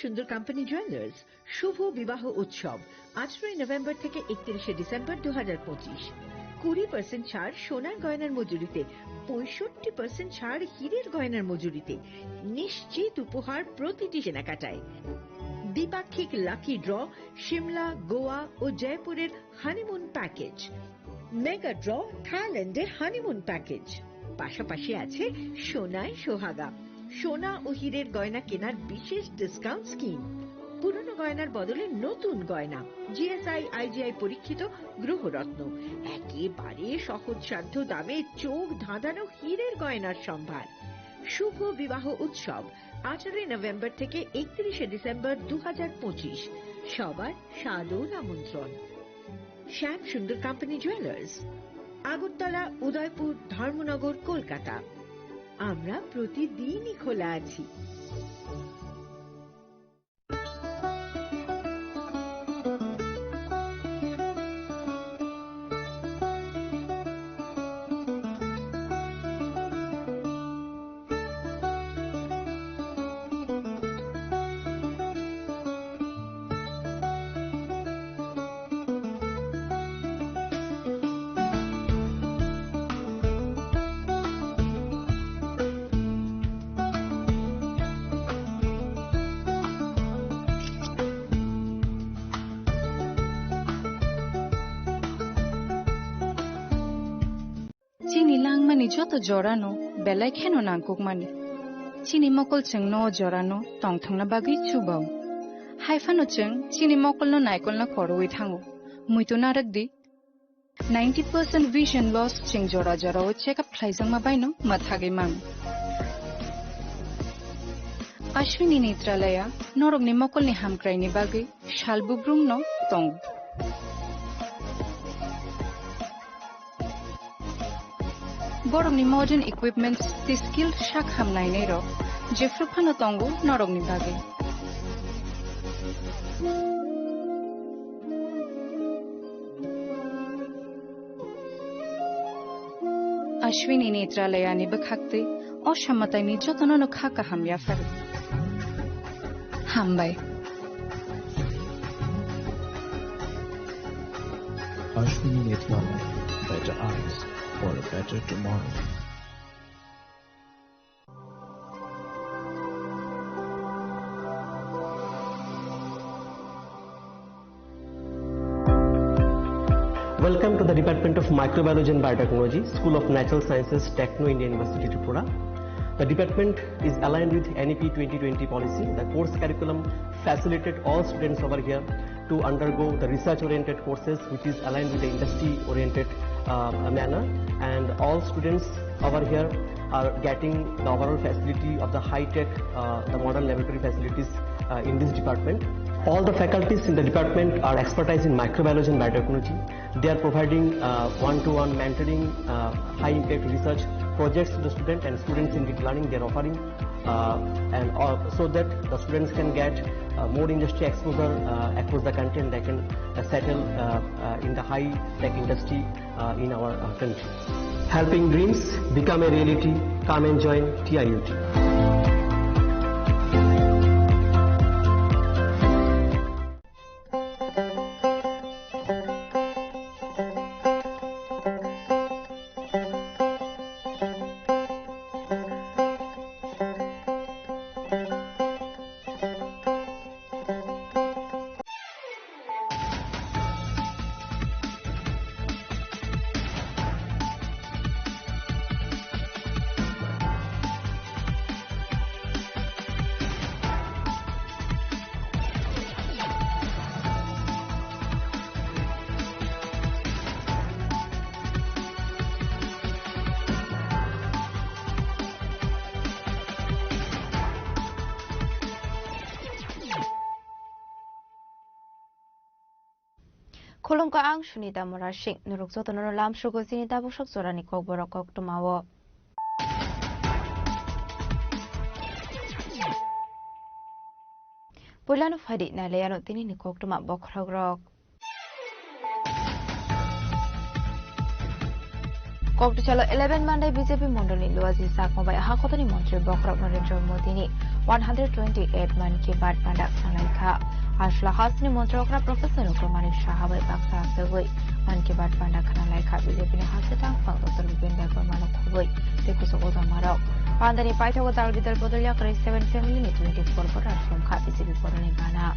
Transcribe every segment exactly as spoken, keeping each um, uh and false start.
সুন্দর company jewellers শুভ বিবাহ উৎসব, আঠারোই নভেম্বর থেকে একত্রিশে ডিসেম্বর দু হাজার পঁচিশ। কুড়ি পার্সেন্ট ছাড় সোনার গয়নার মজুরিতে, পঁয়ষট্টি পার্সেন্ট ছাড় হীরের গয়নার মজুরিতে। নিশ্চিত উপহার প্রতিটি কেনাকাটায়। দ্বিপাক্ষিক লাকি ড্র, সিমলা, গোয়া ও জয়পুরের হানিমুন প্যাকেজ। মেগা ড্র, থাইল্যান্ডে হানিমুন প্যাকেজ। পাশাপাশি আছে সোনায় সোহাগা, সোনা ও হীরের গয়না কেনার বিশেষ ডিসকাউন্ট স্কিম। পুরনো গয়নার বদলে নতুন গয়না, জিএসআই আইজিআই পরীক্ষিত গ্রহরত্ন, একেবারে সহজসাধ্য দামে চোখ ধাঁধানো হীরের গয়নার সম্ভার। শুভ বিবাহ উৎসব, আঠারোই নভেম্বর থেকে একত্রিশে ডিসেম্বর দু হাজার পঁচিশ। সবার সাদর আমন্ত্রণ। শ্যাম সুন্দর কোম্পানি জুয়েলার্স, আগরতলা, উদয়পুর, ধর্মনগর, কলকাতা। আমরা প্রতিদিনই খোলা আছি। Chini langmani joto jorano belai kheno nangkukmani. Chini mokol chwngno o jorano tongthokna bagwi chubao. Haiphano chwng chini mokolno naikolna khorwi thango. Muitu narwk di. Ninety percent vision loss chwng jora jorao check up khlaijakma baino mwthagwi mano. Ashwini Netralaya norokni mokolni hamkraini bagwi sal bubrumno tongo. Borokni modern equipments tei skill sak ham nainairok jephru phano tongo norokni bagwi. Ashwini Netralayani bwkhaktwi o samataini jotonono kha kaham yapharo. Hambai. Ashwini Netralaya, better eyes for a better tomorrow. Welcome to the Department of Microbiology and Biotechnology, School of Natural Sciences, Techno India University, Tripura. The department is aligned with N E P twenty twenty policy. The course curriculum facilitated all students over here to undergo the research-oriented courses, which is aligned with the industry-oriented, uh, manner. And all students over here are getting the overall facility of the high-tech, uh, the modern laboratory facilities, uh, in this department. All the faculties in the department are expertise in microbiology and biotechnology. They are providing, uh, one-to-one mentoring, uh, high-impact research projects to the student and students in deep learning. They are offering, uh, and, uh, so that the students can get, uh, more industry exposure, uh, across the country, and they can, uh, settle, uh, uh, in the high-tech industry, uh, in our, uh, country. Helping dreams become a reality. Come and join T I U T. Khulumkha, ang Sunita Murasing. Norok jotono lamsugo chini tabuk sok jorani kokborok koktwmao. Puilano phaidi nailaiano tinini koktwma bokhorokrok. Koktisalo eleven Mandai B J P mondolni Luaji Chakma bai ha kotoni montri bokhorok Narendra Modini one hundred twenty-eight Mann Ki Baat panda khwnaikha. Aswla hasteni montri okra Professor Doctor Manik Saha bai baksa aswgwi Mann Ki Baat panda khwnaikha B J P ni haste tangphang Doctor Bipin Debbarma no khobwi tei kuchugo jamarok. Pandani paithago dal bidal bodol yakarwi seven family ni twenty-four voter songkha B J P boroni gana.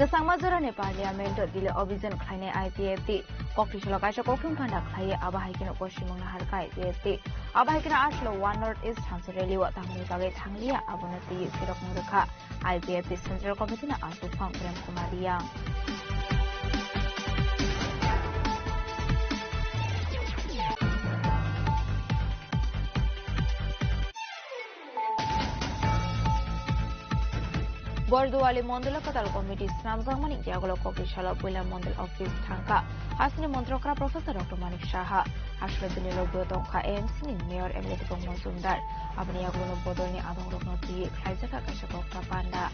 Kwchangma jorani Parliament o delay obhijan khlainai I P F T. Koktisalo kaisa kokthum panda khlaiwi abo hai kheno Poschim Bangla harkha I P F T. Abo hai kheno aswlo One North East Council rally o tamni bagwi thangliya abono twiwi phirokno rwkha. I P F T Central Committee ni Achuk Phang Prem Kumar Reang. Borduali Mondolo Kwtal Committee swnamjakmani yagulo Koktisalo puila Mondol Office thangkha. Hasteni montri okra Professor Doctor Manik Saha, aswlo bini logi o tongkha A M C ni Mayor M L A Dipok Mojumdar. Aboni yagulo bodolni adongrokno twiwi khlaijak kaisa kokthum panda.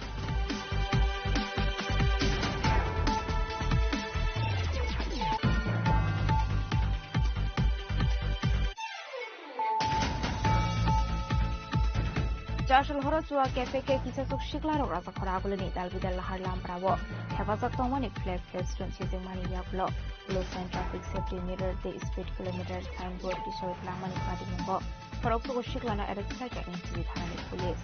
Chasol horo chua K P K kisasuk siklarok Rajakhor agulini dalbidal lahar lamprao hepajak tongmani flag festun sijwngmani yagulo Police and Traffic Safety Mirror tei Speed Kilometer Signboard tisoi lamani patimungo khoroksa siklano arrest khlaikha N C B thanani police.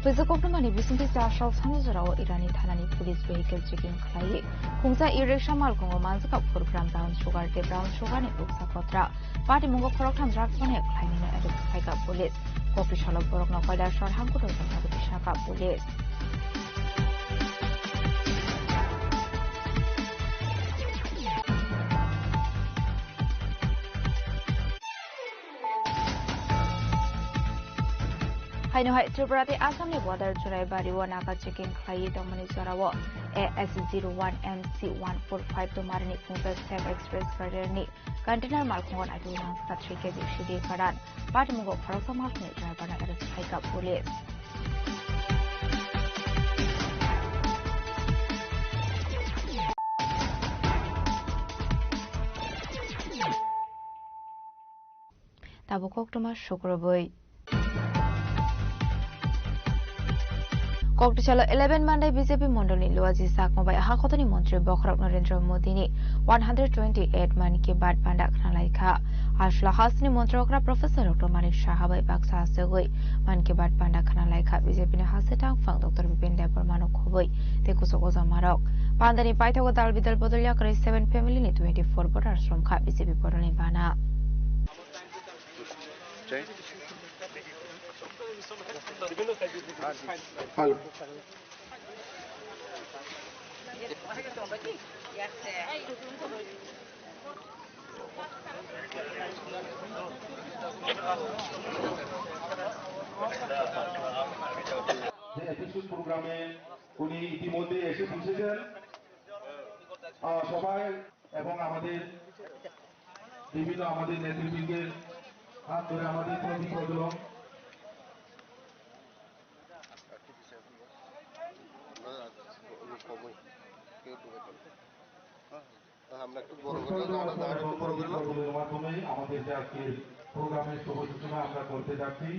Puisa koktwmani bisingtwi chasol sanjajorao Irani thanani police vehicle checking khlaiwi khungsa e-rickshaw malkhungo manjak brown sugar tei brown sugar ni buksa kotra. Patimungo khoroktham drugs connect khlainino arrest khlaikha police. Koktisalo borokno koilasor hangkuto jagao tisakha police. Haino hai Tripura tei Assam ni border Churaibari o naga checking khlaiwi tongmani jorao A S zero one M C one four five Tomari ni khungsa Safe Express carrier ni container malkhungo naitugwi nangkha three K G sidi karan. Patimungo khoroksa malkhungni driver no arrest khlaikha police. Tabuk koktwma sukrubwi. Koktisalo eleven Mandai B J P mondolni Luaji Chakma bai ha kotoni montri bokhorok Narendra Modini one hundred twenty-eight Mann Ki Baat panda khwnaikha. Aswla hasteni montri okra Professor Doctor Manik Saha bai baksa aswgwi Mann Ki Baat panda khwnaikha B J P ni haste tangphang Doctor Bipin Debbarma no khobwi tei kuchugo jamarok. Pandani paithago dal bidal bodol yakarwi seven family ni twenty-four voter songkha B J P boroni gana. Hello. যে এপিসোড প্রোগ্রামে উনি ইতিমধ্যে এসে পৌঁছেছেন। আহ, সবাই এবং আমাদের বিভিন্ন আমাদের নেতৃবৃন্দের হাত ধরে আমাদের প্রতি প্রজন্ম আমরা একটু বড় করে, আমরা একটু বড় করে। মাধ্যমে আমাদের যে আজকের প্রোগ্রামের শুভ সূচনা আমরা করতে যাচ্ছি।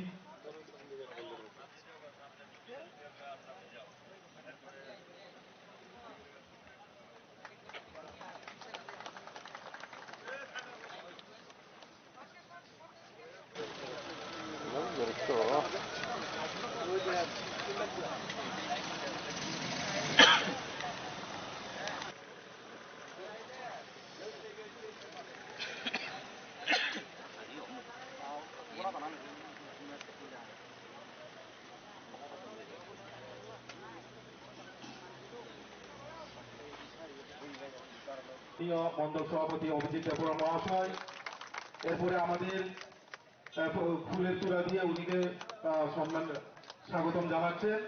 প্রিয় মণ্ডল সভাপতি অভিজিৎ দেববর্মা মহাশয়, এরপরে আমাদের, আহ, ফু-, ফুলের তোড়া দিয়ে উনিকে, আহ, সম্মান স্বাগতম জানাচ্ছেন।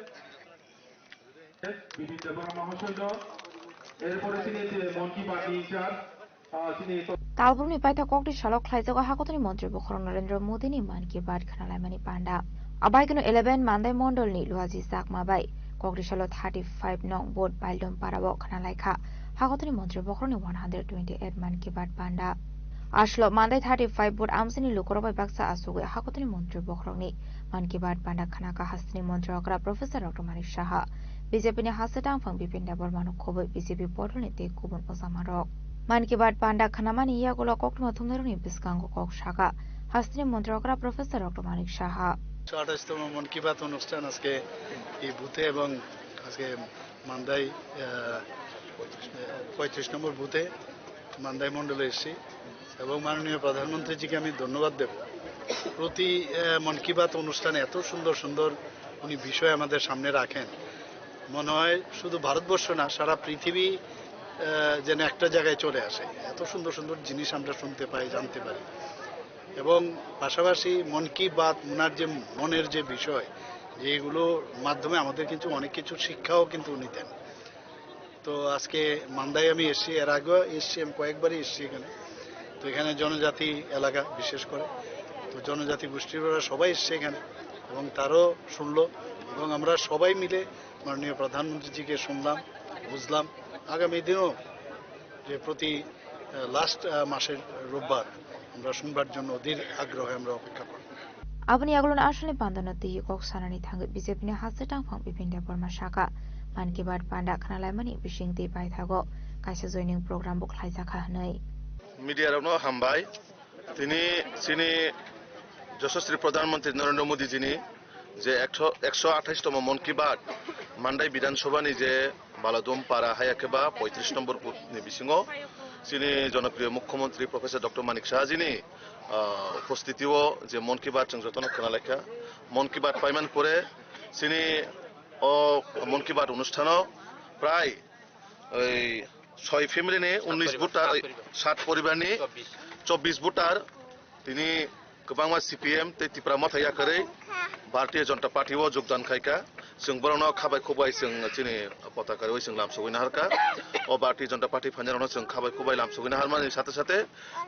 বিপিন দেববর্মা মহাশয়, এরপরে তিনি যে মন কি বাত নিয়ে যান, আহ, তিনি তো Talbrumni paithak kokti salo khlaijago hakotoni montri bokhorok Narendra Modini Mann Ki Baat khwnalaimani panda. Abaikeno eleven Mandai mondolni Luaji Chakma bai kokti salo thirty five nong Bodh Baildom parao khwnalaikha hakotoni montri bokhorokni one hundred twenty eight Mann Ki Baat panda. Aslo Mandai thirty five Bodh amchaini lukurok bai baksa achugwi hakotoni montri bokhorokni Mann Ki Baat panda khnakha hasteni montri okra Professor Doctor Manik Saha. B J P ni haste tangphang Bipin Debbarmano khobwi B J P bodolni tei kubun ojamarok. Mann Ki Baat panda khnamani yagulo koktwma thumnairokni bwskango kok sakha hasteni montri okra Professor Doctor Manik Saha. একশো আঠাশতম মন কি বাত অনুষ্ঠান আজকে এই বুথে এবং আজকে মান্দাই, আহ, পঁয়ত্রিশ নম্বর বুথে মান্দাই মণ্ডলে এসেছি এবং মাননীয় প্রধানমন্ত্রীজিকে আমি ধন্যবাদ দেব। প্রতি, আহ, মন কি বাত অনুষ্ঠানে এত সুন্দর সুন্দর উনি বিষয় আমাদের সামনে রাখেন, মনে হয় শুধু ভারতবর্ষ না, সারা পৃথিবী, আহ, যেন একটা জায়গায় চলে আসে। এত সুন্দর সুন্দর জিনিস আমরা শুনতে পাই, জানতে পারি। এবং পাশাপাশি মন কি বাত ওনার যে মনের যে বিষয়, যেগুলোর মাধ্যমে আমাদের কিন্তু অনেক কিছু শিক্ষাও কিন্তু উনি দেন। তো আজকে মান্দায় আমি এসেছি, এর আগেও এসেছি, আমি কয়েকবারই এসেছি এখানে। তো এখানে জনজাতি এলাকা বিশেষ করে, তো জনজাতি গোষ্ঠীর ওরা সবাই এসছে এখানে এবং তারও শুনলো এবং আমরা সবাই মিলে মাননীয় প্রধানমন্ত্রীজিকে শুনলাম, বুঝলাম। আগামী দিনও যে প্রতি, আহ, লাস্ট, আহ, মাসের রোববার আমরা শুনবার জন্য অধীর আগ্রহে আমরা অপেক্ষা করব। Aboni yagulo no asalni pandano twi kok sanani thangwi B J P ni haste tangphang Bipin Debbarma sakha, Mann Ki Baat panda khnalaimani bising twi paithago kaisa joining program bo khlaijakha hwnwi. Media rokno hambai. Tini chini Joshosri Pradhan Mantri Narendra Modi jini je ekso, ekso athais tomo Mon Ki Baat Mandai Bidhan Sabha ni je Baladom para haya khe ba poitris nombor booth ni bisingo chini jonopriyo Mukhyamantri Professor Doctor Manik Saha jini, ah, upostiti o je Mon Ki Baat chwng jotono khwna laikha. Mon Ki Baat paiman pore chini o Mon Ki Baat onusthano prai oi soi family ni unnis voter, sat poribar ni chobbish voter tini kwbangma C P M tei Tipra Motha yakarwi Bharatiya Janata Party o jogdan khaikha. Chwng borokno khabai khukbai chwng chini potaka rwi chwng lamsogwi naharkha. O Bharatiya Janata Party phainairokno chwng khabai khukbai lamsogwi naharmani sathe sathe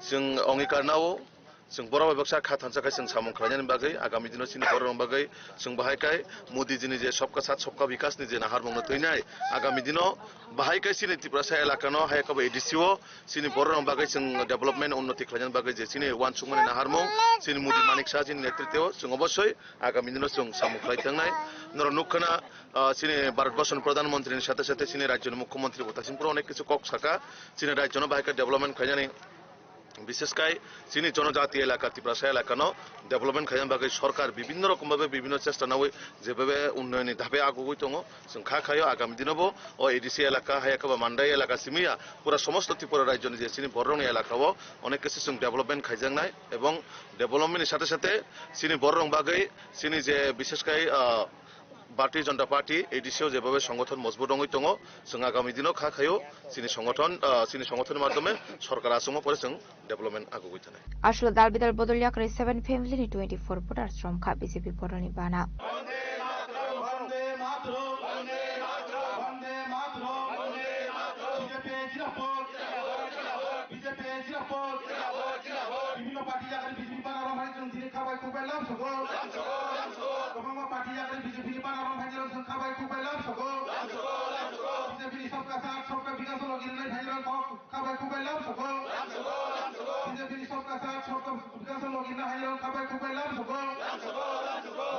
chwng ongikar nao chwng borok bai baksa kha thansa khai chwng samung khlainani bagwi agami dino chini borokni bagwi chwng bahai khai Modi jini je Sabka Saath Sabka Vikas ni je naharmungno twinai agami dino bahai khai chini Tiprasa elakano hai khe bo A D C o chini borokni bagwi chwng development unnoti khlainani bagwi je chini uansukmani naharmung chini Modi Manik Saha jini netritwo chwng obosoi agami dino chwng samung khlai thangnai. Norok nukha na, ah, chini Bharat Borshoni Pradhan Mantri ni sathe sathe chini rajyoni Mukhyamantri bo taichung phuru onek kichu kok sakha chini rajyono bahai khe development khlainani. Bishesh khai chini jonojati elaka, Tiprasa elakano development khaina bagwi sorkar bibhinno rokom bhabe bibhinno chesta nawi jebhabe unnayonni dhape agugwi tongo. Chwng kha khaio agami dinobo o A D C elaka, haya khe ba Mandai elaka simiya pura somosto Tripura rajyoni je chini borokni elakao onek kichu chwng development khaijaknai ebong development ni sathe sathe chini borokni bagwi chini je bishesh khai, ah, Bharatiya Janata Party, A D C o jebhabe songothon mojbut wngwi tongo, chwng agami dino kha khaio chini songothon, ah, chini songothonni madhyome sorkar achukma pore chwng development agugwi thanai. Aswk dal bidal bodol yakarwi seven family ni twenty four voters romkha B J P bodolni bana. বিভিন্ন পার্টি জায়গায় বিজেপি বানানো হয়, চলছে খাবাই খুব লাভ সব। Kwbangma party yakarwi B J P ni bana rok phaidi rok chwng khabai khukbai lab sogo. B J P ni Sabka Saath Sabka Vikas o logi rwnai phaidi rok kok khabai khukbai lab sogo. B J P ni Sabka Saath Sabka Vikas o logi rwnai phaidi rok khabai khukbai lab sogo.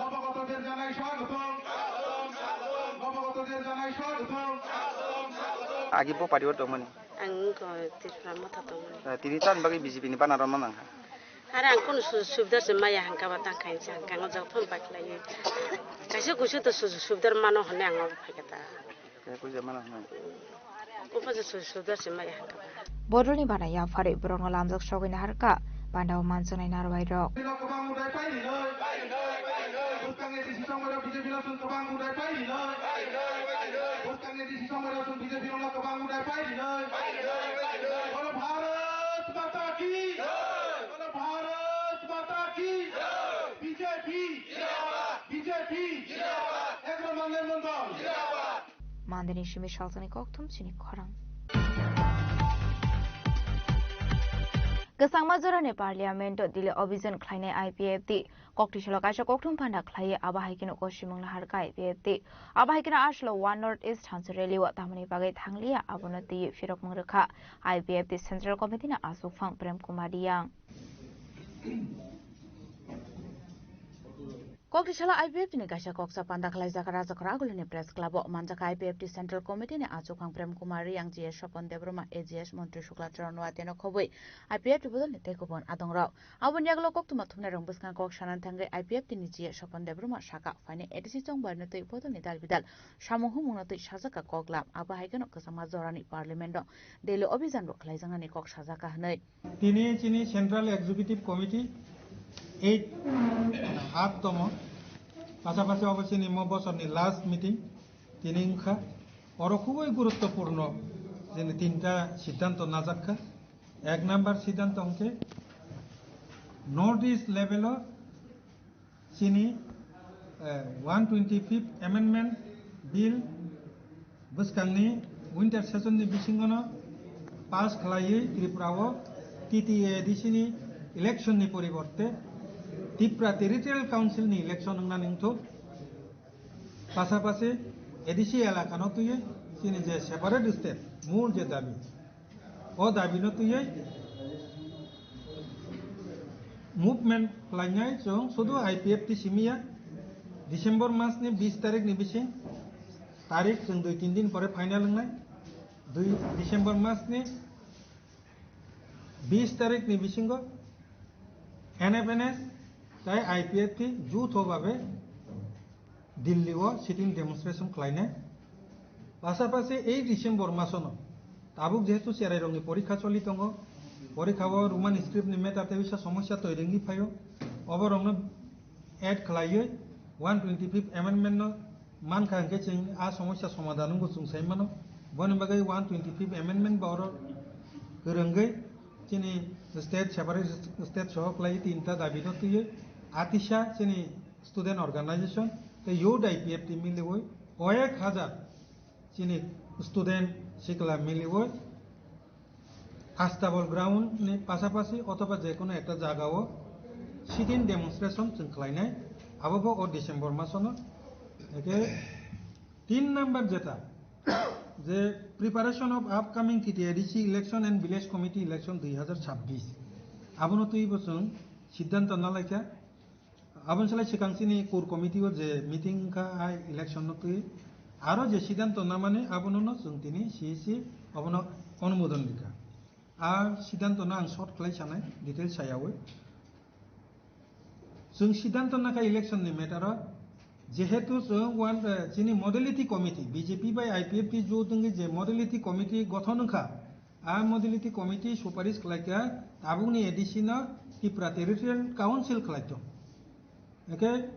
নবাগতদের জানাই স্বাগতম। নবাগতদের জানাই স্বাগতম। Agi bo party o tongmani? Ang wngkha Tripura Motha tongmani. Eh, tini tamni bagwi B J P ni bana rok manang kha? Are ang kunu sujog subida se maya hangka ba tang khainsa hangka ang joto bai khlaiwi. Kaisa kuisu to sujog subida mano hwnwi ang obo phaikha ta. Kaisa kuisu mano hwnwi. Obo je sujog subida se maya hangka ba. Bodolni bana yapharwi borokno lamjak sogwi naharkha, pandao manjaknai narwai rok. Bwskangni D C Songmai rok B J P rok chwng kwbang budai pai rinai. Bwskangni D C Songmai rok chwng B J P rok no kwbang budai pai rinai. Bono Bharat Mata ki! Bono Bharat Mata ki! B J P! B J P! Ek Raman Nirmondol! Mandeni simi salsani kokthum chini khorang. Kwchangma jorani parliament o Delhi obhijan khlainai I P F T. Koktisalo kaisa kokthum phanda khlaiwi abo hai kheno kosimung naharkha I P F T. Abo hai kheno aswkno One North East thansa rally o tamoni bagwi thangliya abono twiwi phirokmung rwkha I P F T Central Committee ni achukphang Prem Kumar Riyang. Koktisalo I P F T ni kaisa koksa panda khlaijak Rajakhor Agulini Press Club o manjak I P F T Central Committee ni achukphang Prem Kumar Riyang, G S Sopon Debbarma, A G S Montri Shukla Charan Noatia no khobwi I P F T bodol ni tei kubun adongrok. Aboni yagulo koktwma thumnairok bwskang kok sanani thangwi I P F T ni G S Sopon Debbarma saka phainai A D C chongbarino twi bodol ni dal bidal samung humungno twi sajakha koklam, abo hai kheno kwchangma jorani parliament o Delhi obhijan bo khlaijaknani kok sajakha hwnwi. Tini chini Central Executive Committee eight, aat tomo, pasapasi obo chini mo bosorni last meeting tini wngkha. Oro khubui guruttopurno chini tinta siddhanto najakkha. Ek number siddhanto hwnkhe North East level o chini, eh, one twenty-fifth Amendment Bill bwskangni winter session ni bisingono pass khlaiwi Tripura o T T A D C ni election ni poriborte Tripura Territorial Council ni election wngnani wngthok. Pasapasi A D C elakano twiwi chini je separate state mul je dabi, o dabino twiwi movement khlainai chwng sudu I P F T simiya. December mas ni bis tarik ni bising, tarik chwng dui tin din pore final wngnai. Dui December mas ni bis tarik ni bisingo N F N S tai I P F T jutho babe Delhi o sitting demonstration khlainai. Pasapasi ei December masono tabuk jehetu cherairokni porikha choli tongo, porikha o Roman script ni matter tei bisa somosya twi rwngwi phaio, oborokno add khlaiwi one twenty-fifth amendment no mankha hwnkhe chwng a somosya somadhan wngbo chwng sai mano. Boni bagwi one twenty-fifth amendment bo oro kwrwngwi chini state separate state soho khlaiwi tinta dabi no twiwi atisa chini student organization tei youth I P F T miliwi koyek hajar chini student sikla miliwi Astabol ground ni pasapasi othoba je kono ekta jaga o sitting demonstration chwng khlainai, abo bo o December masono. Eke tin number jeta je preparation of upcoming T T A D C election and village committee election dui hazar chabbish, abono twibo chwng siddhanto nalaikha. Aboni salai swkang chini core committee o je meeting wngkha, a election no twi aro je siddhanto namani abono no chwng tini C E C abono onumodon rikha. A siddhanto no ang short khlai sanai, detail sayawi. Chwng siddhanto nakha election ni matter o, jehetu chwng one, eh, chini modality committee, B J P bai I P F T jot wngwi je modality committee gothon wngkha, a modality committee suparish khlaikha tabukni A D C no Tripura Territorial Council khlaitong. Eke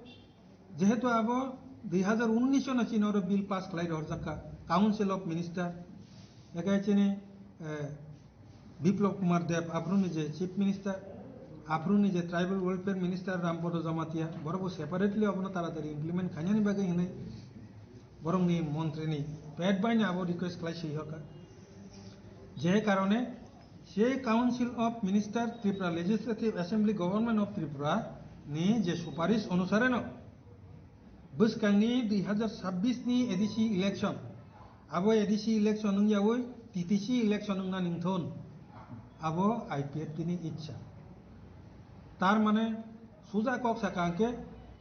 jehetu abo dui hazar unnish no chini oro bill pass khlai rohorjakha Council of Minister, eke chini, eh, Biplab Kumar Deb, aphuruni je Chief Minister, aphuruni je Tribal Welfare Minister Rampada Jamatia, borok bo separately abono taratari implement khainani bagwi hinwi borokni montrini pet baino abo request khlai swi horkha. Je karone se Council of Minister Tripura Legislative Assembly Government of Tripura ni je suparish onusareno bwskangni dui hazar chabbish ni A D C election, abo A D C election wngyawi T T C election wngna ningthon, abo I P F T ni ichha. Tar mane suja kok saka hwnkhe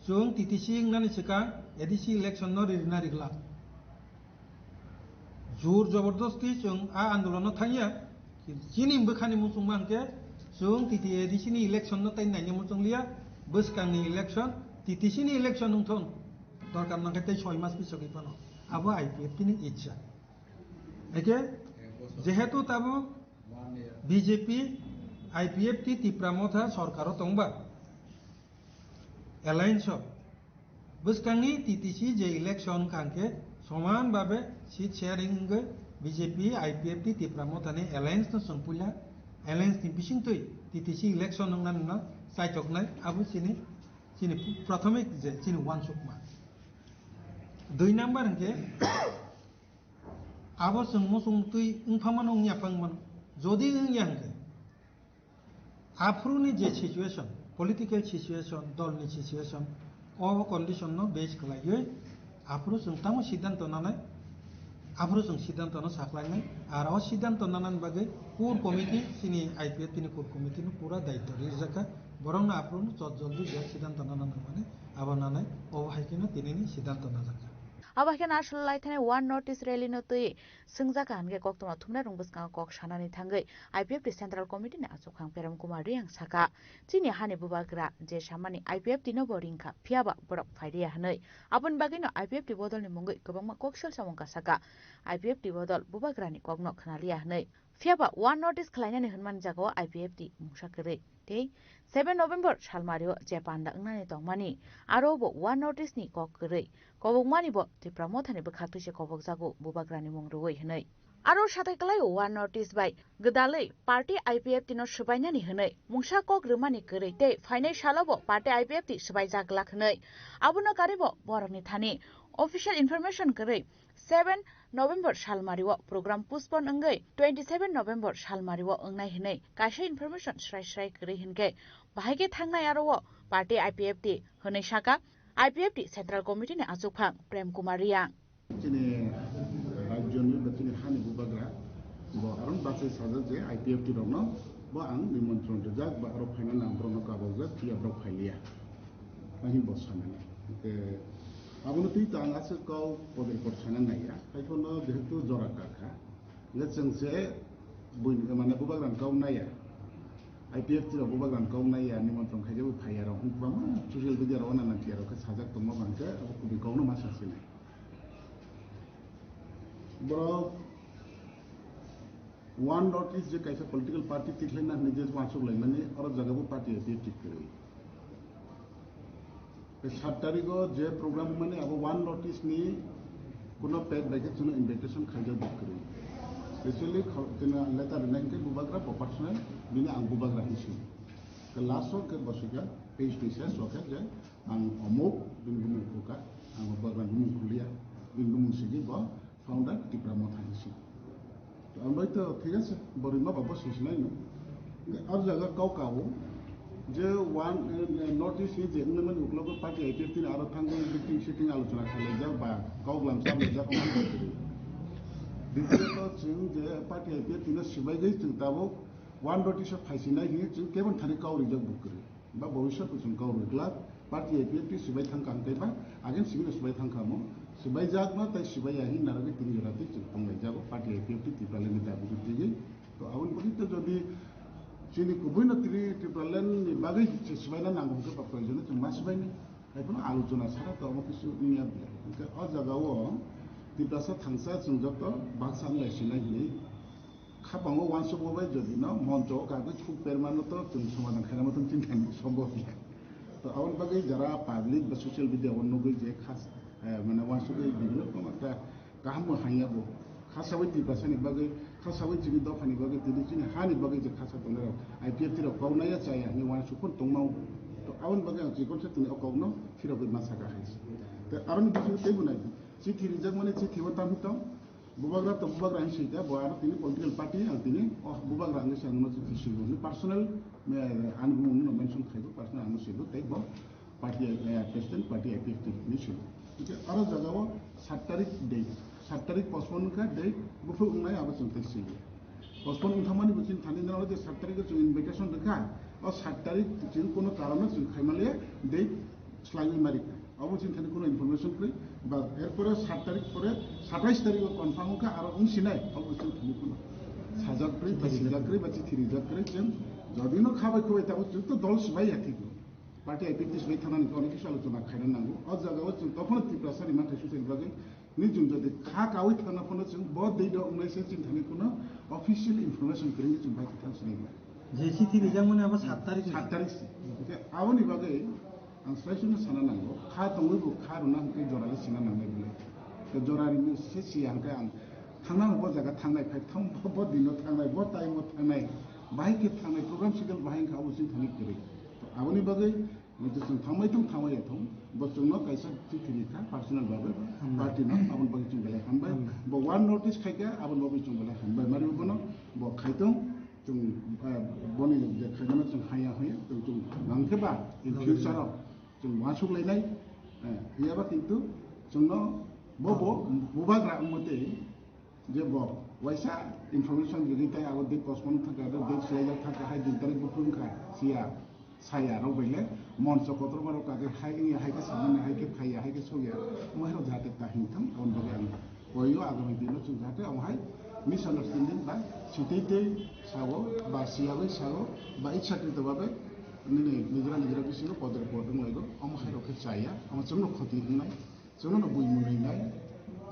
chwng T T C wngnani swkang A D C election no ririna rigla. Jur jobordosti chwng a andolon no thangya, chini bwkhani muchungma hwnkhe chwng T T A D C ni election no tai naina muchungliya, bwskangni election, T T C ni election wngthon, dorkar nangkhe tei soi mas pisogwi phano, abo I P F T ni ichha. Eke jehetu tabuk B J P, I P F T, Tipra Motha sorkaro tongba, alliance o bwskangni T T C je election wngkha hwnkhe soman babe seat sharing wngwi B J P, I P F T, Tipra Mothani alliance no chwng puila, alliance ni bisingtwi T T C election wngnani no chaichoknai, abo chini, chini prathomik je chini uansukma. Dui number hwnkhe Abo chwng muchung twi wngpha mano, wngya phang mano. Jodi wngya hwnkhe, aphuru ni je situation, political situation, dol ni situation, o condition no base khlaiwi aphuru chwng tamo siddhanto nanai, aphuru chwng siddhanto no saklainai. Ar o siddhanto nanani bagwi core committee, chini I P F T ni core committee no pura daityo rijak kha. Borok no aphuru no chot joldi je siddhanto nana nangmani abo nanai, obo hai kheno tini ni siddhanto najak kha. Abo hai kheno aswk lai thani One North East rally no twi swngjak kha hwnkhe koktwma thumnairok bwskango kok sanani thangwi I P F T Central Committee ni achukphang Prem Kumar Reang sakha, chini hani bubagra je samani I P F T no bo ringkha, phiyaba borok phailiya hwnwi. Aboni bagwino I P F T bodolni mungwi kwbangma kok sel samung kasaka, I P F T bodol bubagrani kokno khwnaliya hwnwi. Phiyaba One North East khlainani hwnmani jagao I P F T mungsa kwrwi tei seven November salmario je panda wngnani tongmani, aro bo One North East ni kok kwrwi kobokmani bo Tipra Mothani bwkhaktwi se kobokjago bubagrani mung rwui hwnwi. Aro satai kwlaio One North East bai gwdalwi party I P F T no swbainani hwnwi mungsa kok rwmani kwrwi tei phainai salo bo party I P F T swbaijak glak hwnwi. Abono karwi bo borokni thani official information kwrwi seven November salmario program postpone wngwi twenty seven November salmario wngnai hwnwi kaisa information srai srai kwrwi hwnkhe bahai khe thangnai aro o party I P F T hwnwi saka I P F T Central Committee ni achukphang Prem Kumar Reang. Chini rajyoni ba chini hani bubagra bo aron bachai sajak je I P F T rokno bo ang nimontron rijak ba aro phainani ang borokno kabokjak, phiya borok phailiya. Ani bo sanani. Hwnkhe abono twi to ang aswk kok podor pod sana naiya. Haiphano jehetu jora kakha. Hwnkhe chwng se buini mane bubagrani kok naiya. I P F T rok bubagrani kok naiya, nimontron khaijak bo phaiya rok. Hwnkhe bangma social media rok nana tiya rok khe sajak tongma bangkhe abo kubui kokno ma sasinai. Borok One North East je kaisa political party tikhlaina hwnwi je uansuk laimani, oro jaga bo party I P F T kwrwi. Tei sat tarikh o je program mani abo One North East ni kuno page bai khe chwngno invitation khaijak bo kwrwi. Actually, khal-, chwngno letter rinai hwnkhe bubagra bo personal, bini ang bubagra hinwi swi. Tei last o khe bo swikha page ni ses o khe je ang omuk bini bumung khukha, ang bubagra bumung khuliya, bini bumung sigi bo founder Tipra Motha hinwi swi. To ang bai to thik ase, borwi ma ba bo swi sinai no. Ar jaga kau kau je One, eh, North East ni je wngmani uklogo party I P F T ni aro thangwi meeting sitting alochona khlaijak ba kau glam sa laijak omo. Ditiyo to chwng je party I P F T no swbaigwi chwng tabuk One North East o phaisinai hinwi chwng kebon thani kau rijak bo kwrwi. Ba bhobishyot bo chwng kok rwgwlak, party I P F T swbai thang kha hwnkhe ba, again simi no swbai thang kha mo, swbai jak no tei swbai ya hin narwgwi tini jora twi chwng tonglaijak o party I P F T Tipraland ni dabi rwtwi. To aboni bagwi to jodi chini kubui no tini Tipraland ni bagwi se swbaina nango hwnkhe ba proyojon no chwng ma swbaini. Haiphano alochona sara to omo kisu wngya bwle. Hwnkhe o jaga o Tiprasa thangsa chwng joto baksa wnglai sinai hinwi Khapango uansukma bai jodi no moncho o kagwi thuk permano to chwng somadhan khainama tong chini thani sombo ya. To aboni bagwi jara public ba social media o nugwi je khas, eh, mane uansugwi bibhinno rokom ekta kaham bo hangya bo. Khasawi Tiprasani bagwi, khasawi chini dophani bagwi, tini chini hani bagwi je khasa tongnai rok I P F T rok kok naiya chaya hinwi uansuk phano tongmao. To aboni bagwi ang chikon se tini o kokno phirogwi ma saka hai. Te aroni bisingo teibo nai. Chithi rijakmani chithi o tamhi tong. Bubagra to bubagra hinwi swi kha, bo aro tini political party, ang tini o bubagra hinwi se ang no chithi swi bo. Ni personal, eh, ani bumung no mention khai bo, personal ang no swi bo, tei bo party, eh, president, party I P F T hinwi swi bo. Hwnkhe aro jaga o sat tarik date, sat tarik postpone kha date, buphuru wngnai abo chwng tei swi bo. Postpone wngthangmani bo chini thani nang je sat tarik o chwng invitation rwkha, o sat tarik chwng kono karon no chwng khaimaliya date swlaiwi ma rikha. Obo chini thani kuno information kwrwi, ba erpore sat tarik pore satais tarik o confirm wngkha, aro wngsinai, obo chini thani kuno sajak kwrwi, ba sijak kwrwi, ba chithi rijak kwrwi, chwng jodi no khabai khubai tabuk chwng to dol swbai ya thik no. Party I P F T swbai thanani khe onek kisu alochona khaina nango. O jaga o chwng tophano Tiprasa ni manthai suchai bagwi ni chwng jodi kha kaui thangna phano chwng bo date o wngnai se chini thani kuno official information kwrwi chwng bai thang sinai ba. Je chithi rijakmani abo sat tarik ni. Sat tarik se. Hwnkhe aboni bagwi ang swlaisu no sana nango, kha tongwi bo kha rwna hwnkhe jora le sina nangnai bwle. Tei jora rini se siya hwnkhe ang thangnani bo jaga thangnai, phai thang bo, bo dino thangnai, bo time o thangnai, bahai khe thangnai, program schedule bahai wngkha abo chini thani kwrwi. To aboni bagwi Hwnkhe chwng thangbai thung, thangbai ya thung, bo chwngno kaisa chithi rikha personal babe, party no, aboni bagwi chwng belai hambai. Bo one notice khaikha, aboni bagwi chwng belai hambai. Mari bono bo khaitung, chwng, eh, boni je khainano chwng haya hoya, chwng, chwng nangkhe ba in future o chwng uansuk lainai, eh, phiyaba kintu chwngno bo, bo bubagra wngmate je bo waisa information rwgwi tai abo date postpone thangkha, abo date swlaijak thangkha, hai din tarik buphuru wngkha, siya, saya rok bai le moncho kotorma rok kagwi hai wngya, hai khe samani, hai khe khaiya, hai khe sokya, omo hai rok jahate ta himthang, aboni bagwi ang koio agami dino chwng jahate omo hai misunderstanding ba sitei tei sao ba siyagwi sao ba ichhakrito babe nini nijra nijra bisingo podre pod wng laigo, omo hai rok khe chaya, omo chwngno khoti wngnai. Chwngno bui mwnwinai,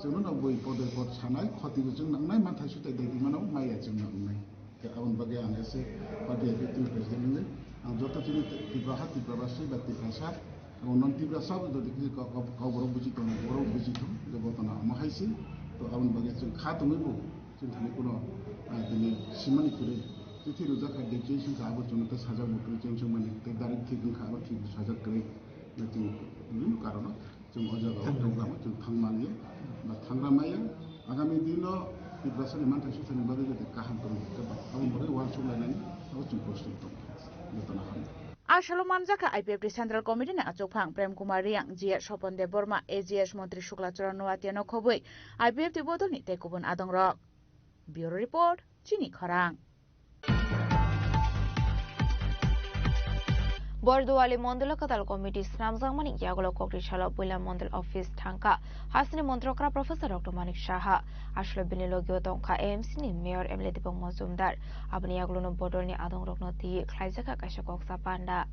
chwngno bui podre pod sanai, khoti bo chwng nangnai, manthai sutai dai di mano, maya chwng nangnai. Khe aboni bagwi ang S A party executive president wngwi, ang joto chini Tripura ha, Tripura basi ba Tiprasa, abo non Tiprasa bo jodi kisa kok, kok, kok borok buji tongo, borok buji thung, je bo tono omo hai si, to aboni bagwi chwng kha tongwi bo, chwng thani kuno, ah, tini simani kwrwi, chithi rwjak kha, declaration kha, abo chwngno tei sajak bo kwrwi, chwng chwng mani, tei direct thik wngkha, abo thik sajak kwrwi, na chwng bibhinno karono. Chwng o jaga o program o chwng thang manya ba thangra maya. Agami dino Tiprasani manthai suthani bagwi jodi kaham tongwi khe ba aboni bagwi uansuk lainani abo chwng prostit tong jotono hamya. A salo manjakha I P F T Central Committee ni achukphang Prem Kumar Reang, G S Sopon Debbarma, A G S Montri Shukla Charan Noatia no khobwi I P F T bodolni tei kubun adongrok. Bureau Report, Chini Khorang. Borduali Mondolo Kwtal Committee swnamjakmani yagulo kokri salo puila Mondol office thangkha. Hasini montrokra Professor Doctor Manik Saha, aswk bini logio tongkha A M C ni Mayor M L A Dipok Mojumdar. Aboni yagulono bodolni adongrokno twi khlaijakha kaisa koksa panda.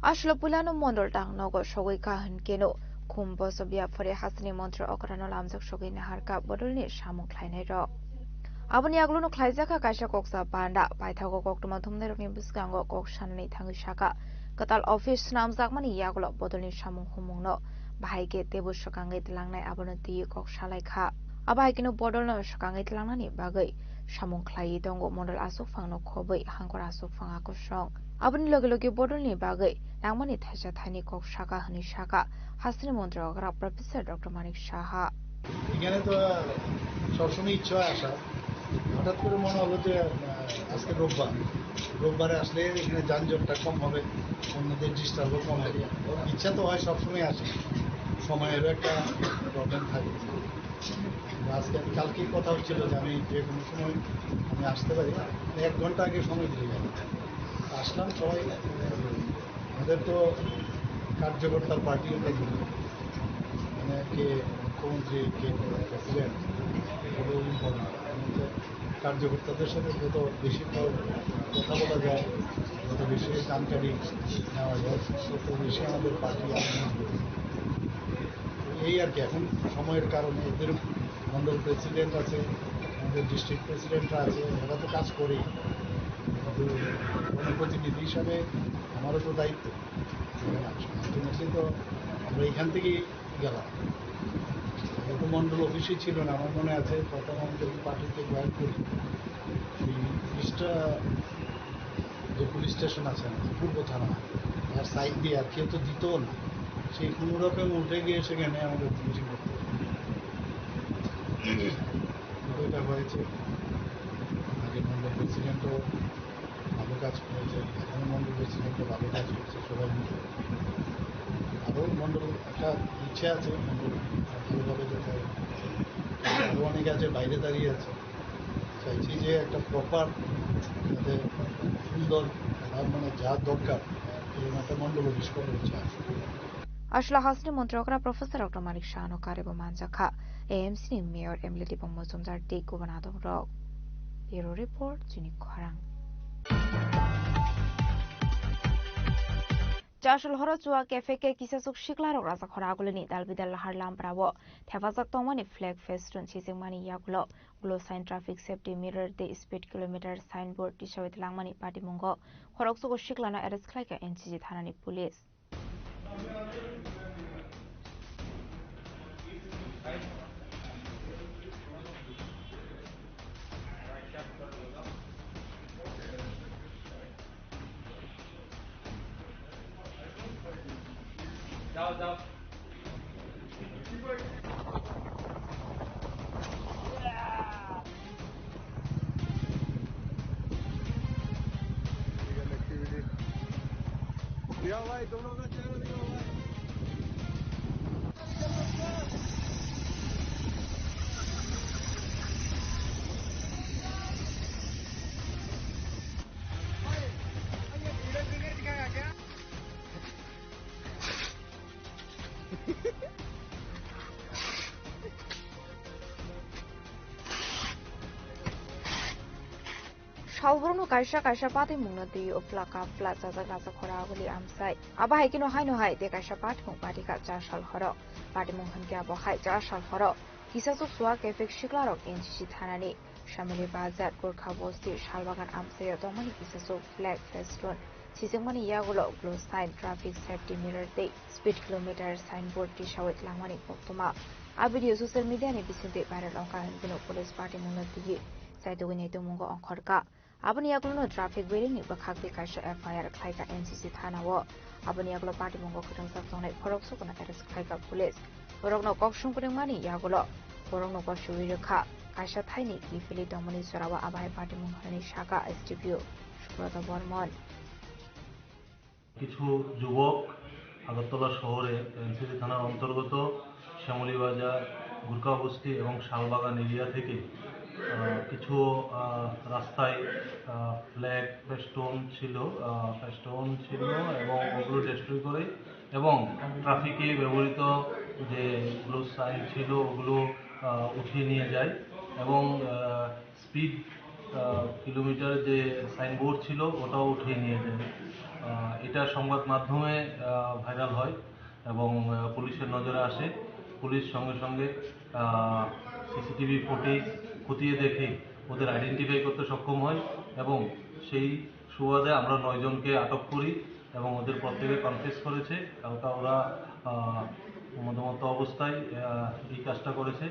Aswk puilano mondol tang nogo sogwi kaham keno khum boso biapori hasini montri okrano lamjak sogwi naharkha bodolni samung khlainairok. Aboni yagulono khlaijakha kaisa koksa panda, paithago koktwma thumnairokni bwskango kok sanani thangwi sakha, kwtal office swnamjakmani yagulo bodolni samung humungno bahai khe teibo swkangwi tlangnai abono twiwi kok salaikha. Abo hai kheno bodolno swkangwi tlangnani bagwi samung khlaiwi tongo mondol aswkphangno khobwi hangkor aswkphang akosong. Aboni loge loge bodolni bagwi nangmani thaisa thaini kok sakha hwnwi sakha hasini montri okra Professor Doctor Manik Saha. এখানে তো সবসময় ইচ্ছা হয় আসার, হঠাৎ করে মনে হলো যে, আহ, আজকে রোববার, রোববারে আসলে এখানে যানজটটা কম হবে, অন্যদের ডিস্টার্বও কম হবে। ইচ্ছা তো হয় সবসময় আসি, সময়েরও একটা প্রবলেম থাকে। আজকে আমি, কালকেই কথা হচ্ছিল যে আমি যে কোনো সময় আমি আসতে পারি, এক ঘন্টা আগে সময় দিয়ে যাবো। আসলাম, সবাই, আমাদের তো কার্যকর্তার পার্টি, ওটা বলি। মানে, কে মুখ্যমন্ত্রী, কে প্রেসিডেন্ট, এগুলো ইম্পর্টেন্ট। কারণ হচ্ছে কার্যকর্তাদের সাথে যত বেশি ক-, কথা বলা যায়, তত বেশি জানকারি নেওয়া যায়, তত বেশি আমাদের পার্টি আগামী হবে। এই আর কি, এখন সময়ের কারণে এদের মন্ডল প্রেসিডেন্ট আছে, আমাদের ডিস্ট্রিক্ট প্রেসিডেন্টরা আছে, এরা তো কাজ করেই। কিন্তু জনপ্রতিনিধি হিসাবে আমারও তো দায়িত্ব। আলটিমেটলি তো আমরা এখান থেকেই গেলাম। যেহেতু মন্ডল অফিসে ছিল না, আমার মনে আছে প্রথম আমি যখন পার্টিতে জয়েন করি, ওই পুলিশটা, যে পুলিশ স্টেশন আছে আমাদের পূর্ব থানা, তার সাইড দিয়ে আর কেউ তো দিত না, সেই কোনো রকম উঠে গিয়ে সেখানে আমাদের মিটিং করতে হতো। কিন্তু এটা হয়েছে, আগে মন্ডল প্রেসিডেন্টও ভালো কাজ করেছে, এখন মন্ডল প্রেসিডেন্টও ভালো কাজ করছে, সবাই মিলে। আরও মন্ডল একটা ইচ্ছে আছে, মন্ডল ভালোভাবে যেতে হবে। আরও অনেকে আছে বাইরে দাঁড়িয়ে আছে, চাইছি যে একটা প্রপার, যাতে সুন্দর, তার মানে যা দরকার, এরকম একটা মন্ডল অফিস করা হচ্ছে। Aswk hasini montri okra Professor Doctor Manik Saha no karibo manjakha A M C ni Mayor M L A Dipok Mojumdar tei kubun adongrok. Bureau Report, Chini Khorang. Chasal horo chua kefek khe kisasuk siklarok Rajakhora agulini dalbidal lahar lamprao thepajak tongmani flag festoon sijikmani yagulo glow sign, traffic safety mirror tei speed kilometer signboard tisawi tlangmani patimungo khoroksogo siklano arrest khlaikha N C C thanani police. Salborokno kaisa kaisa patimungno twi uphla kapla chajak Rajakhora aguli amsai. Abo hai kheno haino hai tei kaisa patimung patikha Chasal horo. Patimung hwnkhe abo hai Chasal horo kisasuk chua kefek siklarok N C C thanani Shamuli Bazar, Gurkha Bosti, Salbagan amsaio tongmani kisasuk flag festoon sijikmani yagulo glow sign, traffic safety mirror tei speed kilometer signboard tisawi tlangmani koktwma. A video social media ni bisingtwi viral wngkha hwnwi bono police patimungno twiwi chaitugwi naitukmungo ongkhorkha. Aboni yagulono traffic biringni bwkhak twi kaisa F I R khlaikha N C C thanao. Aboni yagulo patimungo kwrwngjak tongnai khoroksogono arrest khlaikha police. Borokno kok songkwrwngmani yagulo borokno gosiwi rwkha. Kaisa thaini kiphilwi tongmani jorao abo hai patimung hwnwi sakha S D P O Subrata Bormon. কিছু যুবক আগরতলা শহরে এনসিসি থানার অন্তর্গত শ্যামলী বাজার, গুরকা বস্তি এবং শালবাগান এরিয়া থেকে, আহ, কিছু, আহ, রাস্তায়, আহ, ফ্ল্যাগ, ফেস্টুন ছিল, আহ, ফেস্টুন ছিল এবং ওগুলো ডিস্ট্রয় করে এবং ট্রাফিকে ব্যবহৃত যে গ্লোব সাইন ছিল ওগুলো, আহ, উঠিয়ে নিয়ে যায় এবং, আহ, স্পিড, আহ, কিলোমিটার যে সাইনবোর্ড ছিল, ওটাও উঠিয়ে নিয়ে যায়। আহ, এটা সংবাদ মাধ্যমে, আহ, ভাইরাল হয় এবং, আহ, পুলিশের নজরে আসে। পুলিশ সঙ্গে সঙ্গে, আহ, সিসিটিভি ফুটেজ খতিয়ে দেখে ওদের আইডেন্টিফাই করতে সক্ষম হয় এবং সেই সুবাদে আমরা নয় জনকে আটক করি এবং ওদের প্রত্যেকে কনফেস করেছে। কালকে ওরা, আহ, মদমত্ত অবস্থায়, আহ, এই কাজটা করেছে।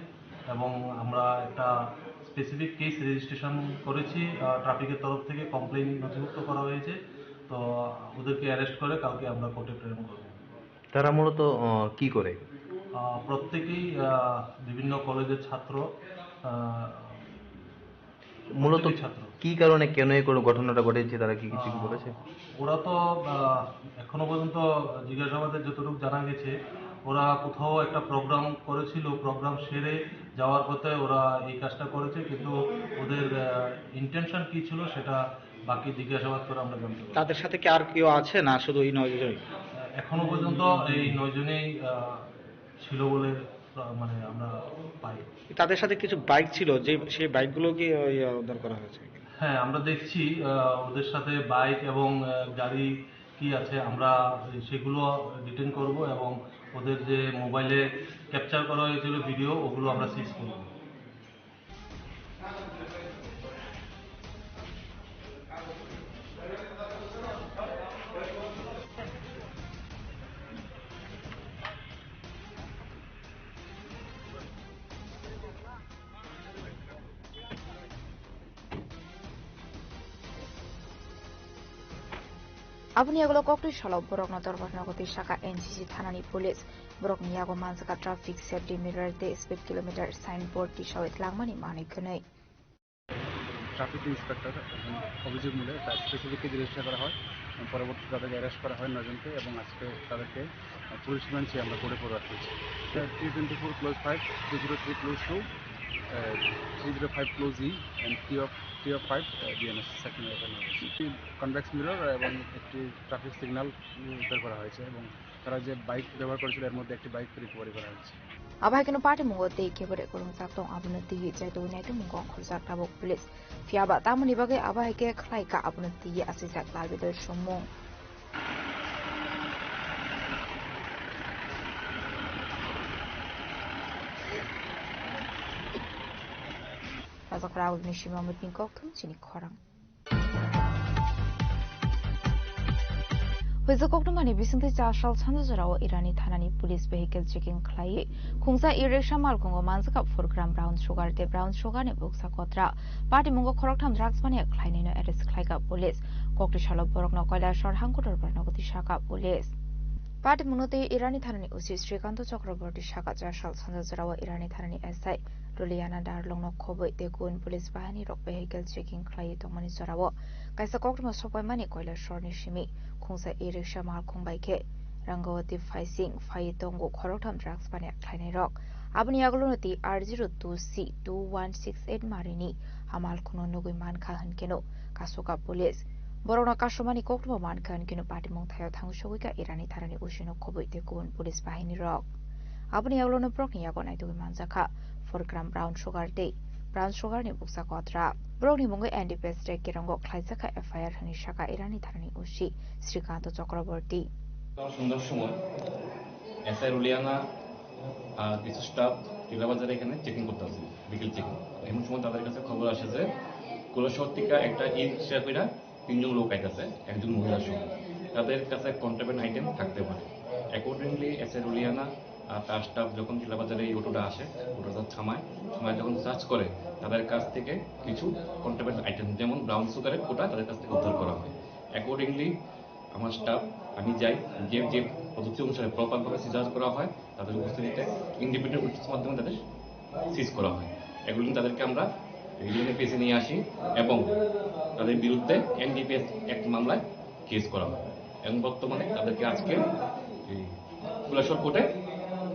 এবং আমরা একটা স্পেসিফিক কেস রেজিস্ট্রেশন করেছি, আহ, ট্রাফিকের তরফ থেকে কমপ্লেইন নথিভুক্ত করা হয়েছে। তো ওদেরকে অ্যারেস্ট করে কালকে আমরা কোর্টে প্রেরণ করব। তারা মূলত, আহ, কি করে? আহ, প্রত্যেকেই, আহ, বিভিন্ন কলেজের ছাত্র, আহ, মূলত প্রত্যেকেই ছাত্র। কি কারণে, কেন এই কোনো ঘটনাটা ঘটেছে, তারা কি কিছু কি আহ, বলেছে? ওরা তো, আহ, এখনো পর্যন্ত জিজ্ঞাসাবাদে যতটুকু জানা গেছে, ওরা কোথাও একটা প্রোগ্রাম করেছিল, প্রোগ্রাম সেরে যাওয়ার পথে ওরা এই কাজটা করেছে, কিন্তু ওদের, আহ, ইন্টেনশন কি ছিল সেটা বাকি জিজ্ঞাসাবাদ করে আমরা জানতে পারবো। তাদের সাথে কি আর কেউ আছে না শুধু এই নয় জনই? এখনো পর্যন্ত এই নয় জনেই, আহ, ছিল বলে, আহ, মানে আমরা পাই। তাদের সাথে কিছু বাইক ছিল, যে সেই বাইকগুলো কি, আহ, ইয়ে, উদ্ধার করা হয়েছে? হ্যাঁ, আমরা দেখছি, আহ, ওদের সাথে বাইক এবং, আহ, গাড়ি কি আছে, আমরা সেগুলো ডিটেন করব এবং ওদের যে মোবাইলে ক্যাপচার করা হয়েছিল ভিডিও, ওগুলো আমরা সিজ করব। Aboni yagulo koktwi salo borokno dorbar nogo twi saka N C C thanani police. Borokni yago manjaka traffic safety mirror tei speed kilometer signboard tisawi tlangmani manwi khwnwi. Traffic inspector এবং অভিযোগ মূলে একটা স্পেসিফিক কেস রেজিস্টার করা হয় এবং পরবর্তীতে তাদেরকে অ্যারেস্ট করা হয় নয়জনকে এবং আজকে তাদেরকে, আহ, পুলিশ রিমান্ডে আমরা কোর্টে ফরওয়ার্ড করেছি। T twenty-four clause five, two zero three clause two, uh, three zero five clause E and T of, T of five, uh, BNS section এখানে হয়েছে। একটি কনভেক্স মিরর এবং একটি ট্রাফিক সিগন্যাল উদ্ধার করা হয়েছে এবং তারা যে বাইক ব্যবহার করেছিল এর মধ্যে একটি বাইক রিকভারি করা হয়েছে। Abo hai kheno patimungo tei khe bwrwi kwrwngjak tong abono twiwi chaitugwi naitukmungo ongkhorjak tabuk police. Phiya ba tamoni bagwi abo hai khe khlai kha abono twiwi asijak Lalbidoi Songmung. Pakra Agulni Sima Muting Kokthum chini khorang. Huijak koktwmani bisingtwi chasal sanja jorao Irani thanani police vehicle checking khlaiwi khungsa e-rickshaw malkhungo manjakha four gram brown sugar tei brown sugar ni buksa kotra. Patimungo khoroktham drugs mania khlainaino arrest khlaikha police. Koktwi salo borokno Koilashahar hangkotor barnogoti sakha police. Patimungno tei Irani thanani O C Srikanto Chakraborty sakha chasal sanja jorao Irani thanani S I Ruliana Darlongno khobwi tei gun police bahini rok vehicle checking khlaiwi tongmani jorao kaisa koktwma sopaimani Koilashahar ni simi khungsa e-rickshaw malkhung bai khe Rangawati phaising phaiwi tongo khoroktham drugs mania khlainai rok. Aboni yagulono T R zero two C two one six eight marini a malkhungno nugwi mankha hwnkeno kasukha police. Borokno kasumani koktwma mankha hwnkeno patimung thaio thangwi sogwikha Irani thanani O C no khobwi tei kubun police bahini rok. Aboni yagulono borokni yago naitugwi manjakha four gram brown sugar tei brown sugar ni buksa kotra. Borokni mungwi N D P S tei Kirongo khlaijakha F I R hwnwi sakha Irani thanani O C Srikanto Chakraborty. সন্ধ্যার সময় এসআই রুলিয়ানা আর কিছু স্টাফ টিলাবাজারে এখানে চেকিং করতে আসে, বিকেল চেকিং। এমন সময় তাদের কাছে খবর আসে যে কৈলাসহর থেকে একটা ই রিক্সা করে তিনজন লোক আইতাছে, একজন মহিলা সহ। তাদের কাছে কন্ট্রাব্যান্ড আইটেম থাকতে পারে। অ্যাকর্ডিংলি এসআই রুলিয়ানা আর তার স্টাফ যখন টিলাবাজারে এই অটোটা আসে, অটোটা থামায়, থামায় যখন সার্চ করে, তাদের কাছ থেকে কিছু কন্ট্রাব্যান্ড আইটেম, যেমন ব্রাউন সুগারের কোটা, তাদের কাছ থেকে উদ্ধার করা হয়। অ্যাকর্ডিংলি আমার স্টাফ, আমি যাই, যে যে পদ্ধতি অনুসারে প্রপারভাবে সিজার করা হয়, তাদের উপস্থিতিতে ইন্ডিপেন্ডেন্ট উইটনেস মাধ্যমে তাদের সিজ করা হয়। অ্যাকর্ডিংলি তাদেরকে আমরা রিমান্ডে পিএসে নিয়ে আসি এবং তাদের বিরুদ্ধে এনডিপিএস অ্যাক্ট মামলায় কেস করা হয় এবং বর্তমানে তাদেরকে আজকে এই কৈলাসহর কোর্টে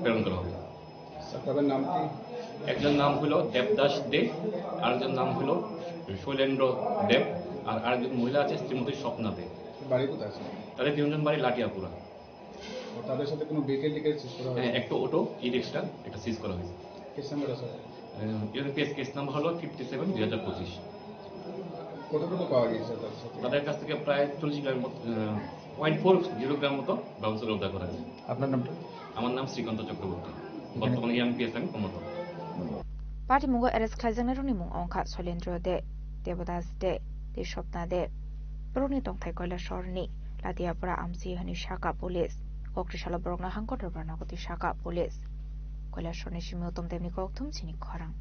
প্রেরণ করা হবে। স্যার, তাদের নাম কি? একজন নাম হলো দেবদাস দে, আরেকজন নাম হলো শৈলেন্দ্র দেব, আর আরেকজন মহিলা আছে শ্রীমতী স্বপ্না দে। বাড়ি কোথায় আছে? তাদের তিনজন বাড়ি লাটিয়াপুরা। ও, তাদের সাথে কোনো ভেহিকেল টিকেল সিজ করা হয়েছে? হ্যাঁ, একটা অটো, ই রিক্সা, একটা সিজ করা হয়েছে। কেস নাম্বার আছে? এনডিপিএস কেস নাম্বার হলো ফিফটি সেভেন দুই হাজার পঁচিশ। কতটুকু পাওয়া গিয়েছে তাদের সাথে? তাদের কাছ থেকে প্রায় চল্লিশ গ্রাম মতো, আহ, পয়েন্ট ফোর জিরো গ্রাম মতো ব্রাউন সুগার উদ্ধার করা হয়েছে। আপনার নামটা? আমার নাম শ্রীকান্ত চক্রবর্তী। এখানে বর্তমানে এনডিপিএস আমি কর্মরত। Patimungo arrest khlaijaknairokni mung wngkha Soilendro De, Debodas De, tei Swapna De. Borokni tongthai Koilashahar ni Latiapura amchi hwnwi sakha police. Koktwi salo borokno hangkotor barnogoti sakha police. Koilashahar ni simi Uttam Debni kokthum chini khorang.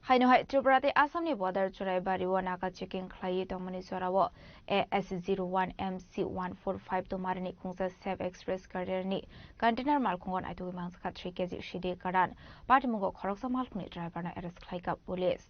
Haino hai Tripura tei Assam ni border Churaibari o naka checking khlaiwi tongmani jorao A S zero one M C one four five two marini khungsa Safe Express carrier ni container malkhungo naitugwi manjakha three K G sidi karan. Patimungo khoroksa malkhungni driver no arrest khlaikha police.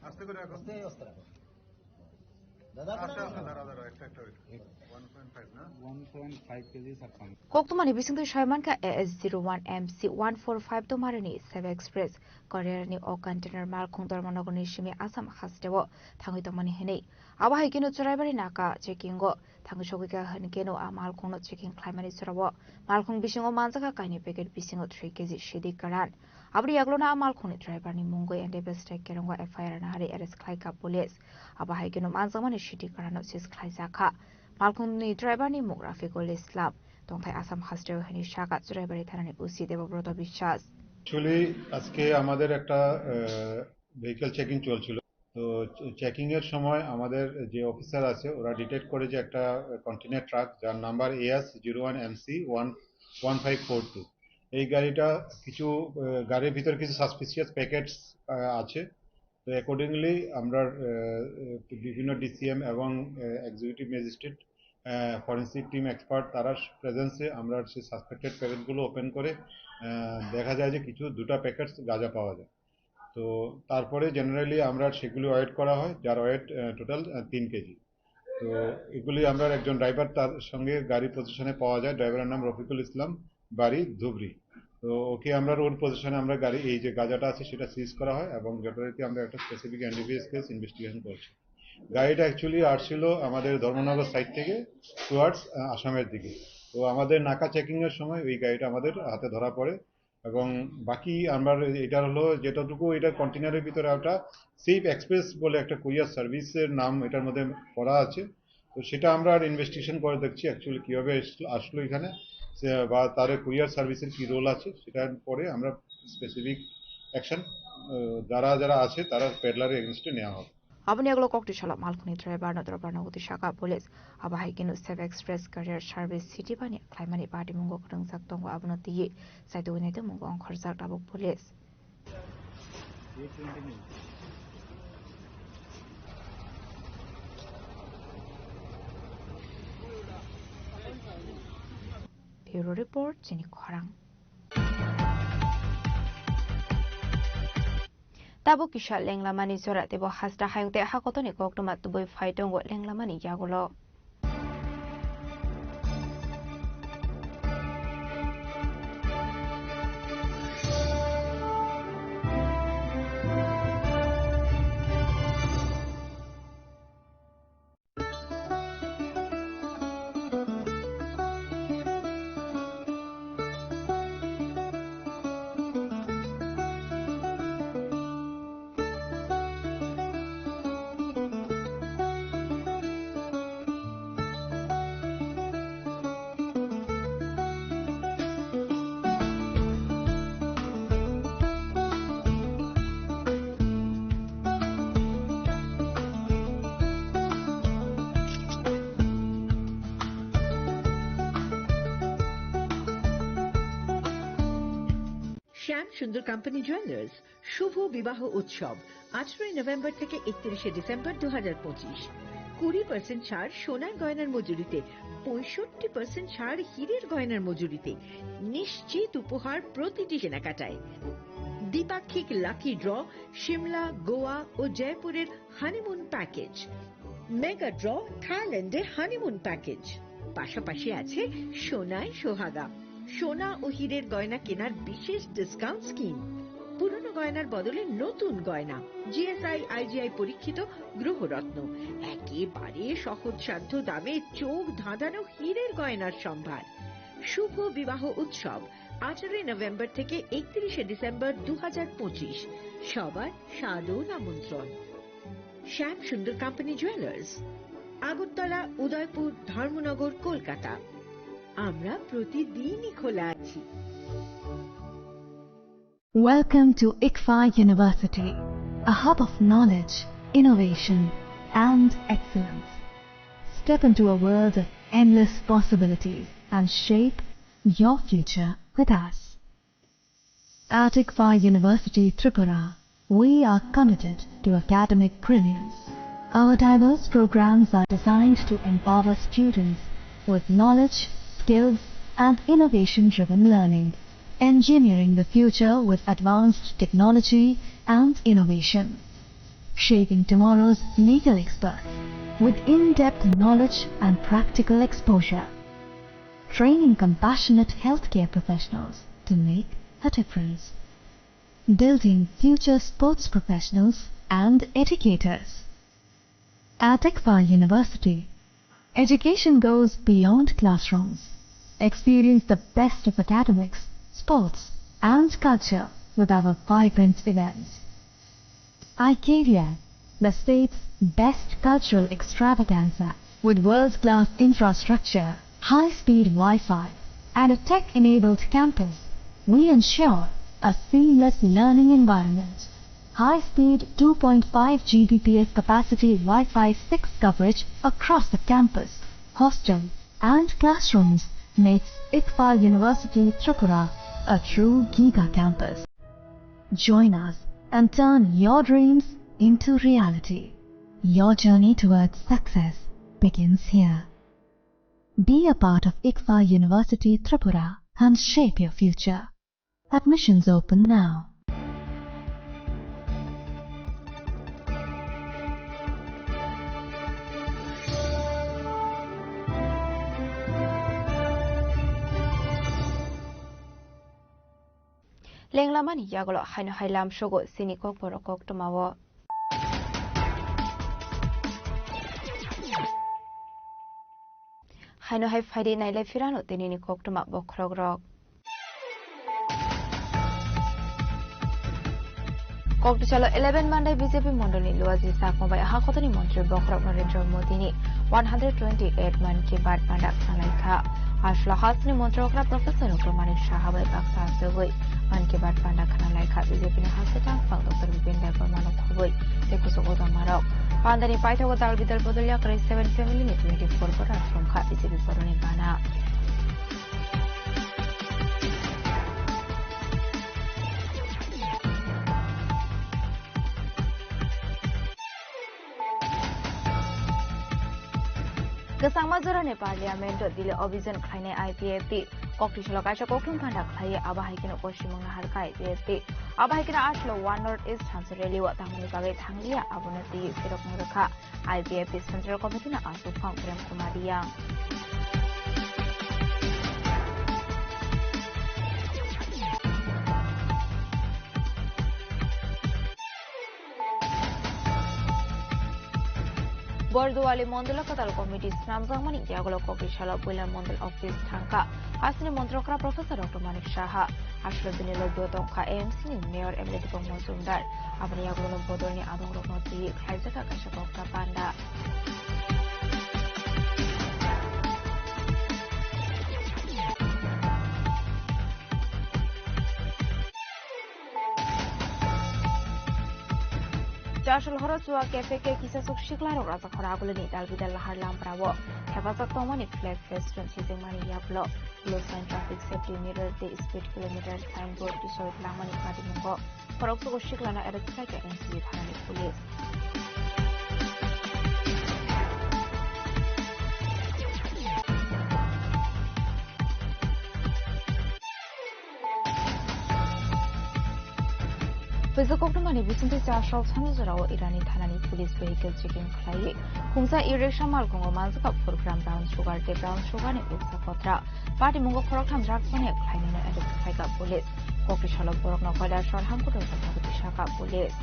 আস্তে করে রাখো। আস্তে আস্তে রাখো। দাদা, আস্তে আস্তে, দাঁড়াও, দাঁড়াও, একটা একটা ওয়েট। ওয়ান পয়েন্ট ফাইভ না? One point five KG subcontinent. Koktwmani bisingtwi sai mankha A S zero one M C one four five two marini Safe Express carrier ni o container malkhung Dharmanagar ni simi Assam hasteo thangwi tongmani hwnwi. Abo hai kheno Churaibari naka checking o thangwi sogwikha hwnkheno a malkhungno checking khlaimani jorao malkhung bisingo manjakha kainwi packet bisingo three K G sidi karan. Aboni yagulono a malkhungni driver ni mungwi N D P S tei Kirongo F I R nahari arrest khlaikha police. Abo hai kheno manjakmani sidi karano seize khlaijakha. Malkhungni driver ni mung Rafiqul Islam. Tongthai Assam hasteo hwnwi sakha Churaibari thanani O C Debobroto Biswas. Actually আজকে আমাদের একটা vehicle checking চলছিল। তো চেকিং এর সময় আমাদের যে অফিসার আছে, ওরা ডিটেক্ট করে যে একটা কন্টেইনার ট্রাক, যার number AS zero one MC one one five four two. এই গাড়িটা কিছু আহ, গাড়ির ভিতরে কিছু সাসপিসিয়াস প্যাকেটস আছে। তো অ্যাকর্ডিংলি আমরা আহ, বিভিন্ন ডিসিএম এবং executive magistrate, forensic team expert, তারা প্রেজেন্সে আমরা সেই সাসপেক্টেড প্যাকেটগুলো ওপেন করে আহ, দেখা যায় যে কিছু দুটা প্যাকেটস গাঁজা পাওয়া যায়। তো তারপরে জেনারেলি আমরা সেগুলি ওয়েট করা হয়, যার ওয়েট টোটাল তিন কেজি। তো এগুলি আমরা একজন ড্রাইভার, তার সঙ্গে গাড়ি পজিশনে পাওয়া যায়। ড্রাইভারের নাম রফিকুল ইসলাম, বাড়ি ধুবড়ি। তো ওকে আমরা ওর পজিশনে আমরা গাড়ি, এই যে গাঁজাটা আছে, সেটা সিজ করা হয় এবং যথারীতি আমরা একটা স্পেসিফিক এনডিপিএস কেস ইনভেস্টিগেশন করছি। গাড়িটা অ্যাকচুয়ালি আসছিল আমাদের ধর্মনগর সাইড থেকে টুয়ার্ডস আসামের দিকে। তো আমাদের নাকা চেকিং এর সময় ওই গাড়িটা আমাদের হাতে ধরা পড়ে। এবং বাকি আমরা এটার হলো যেটুকু এটা কন্টেনারের ভিতরে একটা সেফ এক্সপ্রেস বলে একটা কুরিয়ার সার্ভিসের নাম এটার মধ্যে করা আছে। তো সেটা আমরা আর ইনভেস্টিগেশন করে দেখছি অ্যাকচুয়ালি কিভাবে আসলো, আসলো এখানে, সে বা তার কুরিয়ার সার্ভিসের কি রোল আছে, সেটার পরে আমরা স্পেসিফিক অ্যাকশন যারা যারা আছে তারা পেডলারের এগেনস্টে নেওয়া হবে। Aboni ulo kokti salo malkhungni driver no drobar no uti saka police. Abo hai khe no Safe Express Courier Service city bani khlaimani badi mungo kwrwngjak tongo, abono twiwi saitugwi naitung mungo ongkhorjak tabuk police. Bureau report, chini khorang. Tabuk kisa lenglamani jora teibo hasta hayung tei hakotoni koktwma tubui phai tongo lenglamani yagulo. শ্যাম সুন্দর company jewellers শুভ বিবাহ উৎসব, আঠারোই নভেম্বর থেকে একত্রিশে ডিসেম্বর দু হাজার পঁচিশ। কুড়ি পার্সেন্ট ছাড় সোনার গয়নার মজুরিতে, পঁয়ষট্টি পার্সেন্ট ছাড় হীরের গয়নার মজুরিতে, নিশ্চিত উপহার প্রতিটি কেনাকাটায়। দ্বিপাক্ষিক লাকি ড্র, সিমলা, গোয়া ও জয়পুরের হানিমুন প্যাকেজ, মেগা ড্র, থাইল্যান্ডে হানিমুন প্যাকেজ, পাশাপাশি আছে সোনায় সোহাগা, সোনা ও হীরের গয়না কেনার বিশেষ ডিসকাউন্ট স্কিম। পুরনো গয়নার বদলে নতুন গয়না, জিএসআই আইজিআই পরীক্ষিত গ্রহরত্ন, একেবারে সহজসাধ্য দামে চোখ ধাঁধানো হীরের গয়নার সম্ভার। শুভ বিবাহ উৎসব, আঠারোই নভেম্বর থেকে একত্রিশে ডিসেম্বর দু হাজার পঁচিশ। সবার সাদর আমন্ত্রণ। শ্যাম সুন্দর কোম্পানি জুয়েলার্স, আগরতলা, উদয়পুর, ধর্মনগর, কলকাতা। আমরা প্রতিদিনই খোলা আছি। Welcome to ICFAI University, a hub of knowledge, innovation, and excellence. Step into a world of endless possibilities and shape your future with us. At ICFAI University Tripura, we are committed to academic brilliance. Our diverse programs are designed to empower students with knowledge, skills, and innovation-driven learning, engineering the future with advanced technology and innovation, shaping tomorrow's legal experts with in-depth knowledge and practical exposure, training compassionate healthcare professionals to make a difference, building future sports professionals and educators. At ICFAI University, education goes beyond classrooms. Experience the best of academics, sports, and culture with our vibrant events. ICAVIA, the state's best cultural extravaganza, with world-class infrastructure, high-speed Wi-Fi, and a tech-enabled campus, we ensure a seamless learning environment. High-speed two point five G B P S capacity Wi-Fi six coverage across the campus, hostel, and classrooms makes ICFAI University Tripura a true giga campus. Join us and turn your dreams into reality. Your journey towards success begins here. Be a part of ICFAI University Tripura and shape your future. Admissions open now. Lenglamani yagulo haino hai lamsogo chini kokborok koktwmao. Haino hai phaidi nailai phirano tinini koktwma bokhorokrok. Koktisalo eleven Mandai B J P mondolni Luaji Chakma bai ha kotoni montri bokhorok Narendra Modi ni one hundred twenty-eight Mann Ki Baat panda khwlai kha. Aslo hasteni montri okra Professor Doctor Manik Saha bai baksa aswgwi Mann Ki Baat panda khwlai kha. B J P ni haste tangphang Doctor Bipin Debbarma no khobwi tei kuchuk udamarok. Pandani paithago dal bidal bodol yakarwi seven family ni twenty-four voter songkha B J P boroni bana. Kwchangma jorani Parliament o delay obhijan khlainai I P F T, koktisalo kaisa koktwma panda khlaiwi abo hai kheno kosimung naharkha I P F T. Abo hai kheno aslo One North East Thansa rally o tangmani bagwi thangliya, abono twiwi phiroknwi rwkha. I P F T Central Committee no aswk phang Prem Kumar Riyang. Borduali Mondolo Kwtal Committee snamjakmani yagulo koktisalo puila Mondol Office thangkha. Hasteni montri okra Professor Doctor Manik Saha, aslo bini logi o tongkha A M C ni Mayor M L A Dipok Mojumdar. Aboni yagulo bodolni adongrokno twi khlaijak kaisa koktwma panda. Chasol horo chua cafe ke kisasuk siklarok rajakhor agulini dalbidal lahar lamprao thepajak tongmani flag festival sijwngmani yaklo. Ulo sign, traffic safety mirror tei speed kilometer signboard tisoi langmani patimungo khoroksa o siklano arrest khlaikha N C B thanani police. Puisa koktwmani bisingtwi chasrok sanjajorao Irani thanani police vehicle checking khlaiwi khungsa e-rickshaw malkhungo manjakha four gram brown sugar tei brown sugar ni uksa kotra. Patimungo khoroktham drugs mania khlainino arrest khlaikha police. Koktisalo borokno koilasor hangkutro jaknagwi tisakha police.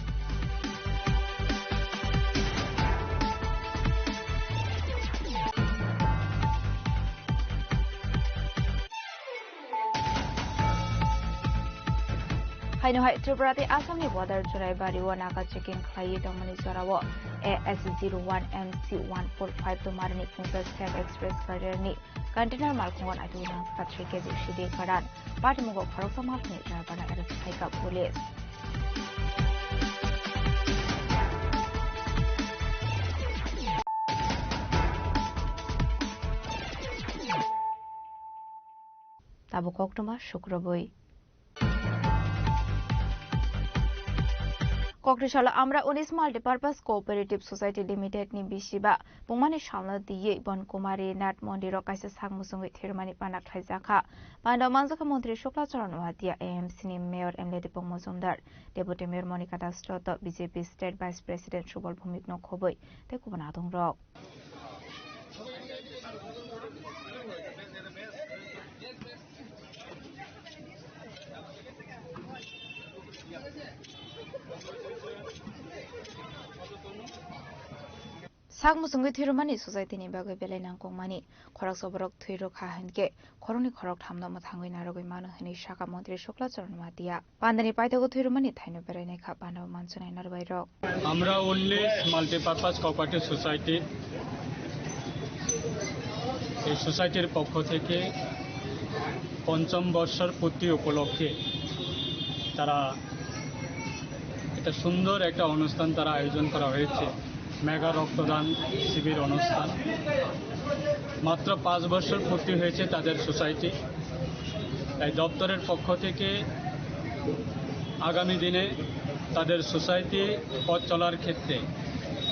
Haino hai Tripura tei Assam ni border Churaibari o naga checking khlaiwi tongmani jorao A S zero one M C one four five tomarni khungsa Sep Express carrier ni container malkhungo naitugwi nangkha three K G sidi karan. Patimungo khoroksa malkhungni driver no arrest khlaikha police. Tabuk koktwma sukrubwi. Koktisalo Amra Unis Multipurpose Cooperative Society Limited ni bisi ba pungmani salno twiwi Bon Kumari Nath Mondir o kaisa sak muchungwi thwirwmani pana khlaijakha. Panda manjakha Montri Shukla Charan Noatia, A M C ni Mayor M L A Dipok Mojumdar, Deputy Mayor Monika Das Chotto, B J P State Vice President Subal Bhumik no khobwi tei kubun adongrok. Sak muchungwi thwirwmani society ni bagwi belai nangkukmani, khoroksa borok thwi rwkha hinkhe khoroknwi khorokthamno mwthangwi narwgwi mano hwnwi sakha Montri Shukla Charan Noatia. Pandani paithago thwirwmani thaino berainai kha pandao manchunai narwbairok. আমরা উনিশ multipurpose cooperative society, এই সোসাইটির পক্ষ থেকে পঞ্চম বর্ষর পূর্তি উপলক্ষে তারা একটা সুন্দর একটা অনুষ্ঠান তারা আয়োজন করা হয়েছে। মেগা রক্তদান শিবির অনুষ্ঠান। মাত্র পাঁচ বছর পূর্তি হয়েছে তাদের সোসাইটি। তাই দপ্তরের পক্ষ থেকে আগামী দিনে তাদের সোসাইটি পথ চলার ক্ষেত্রে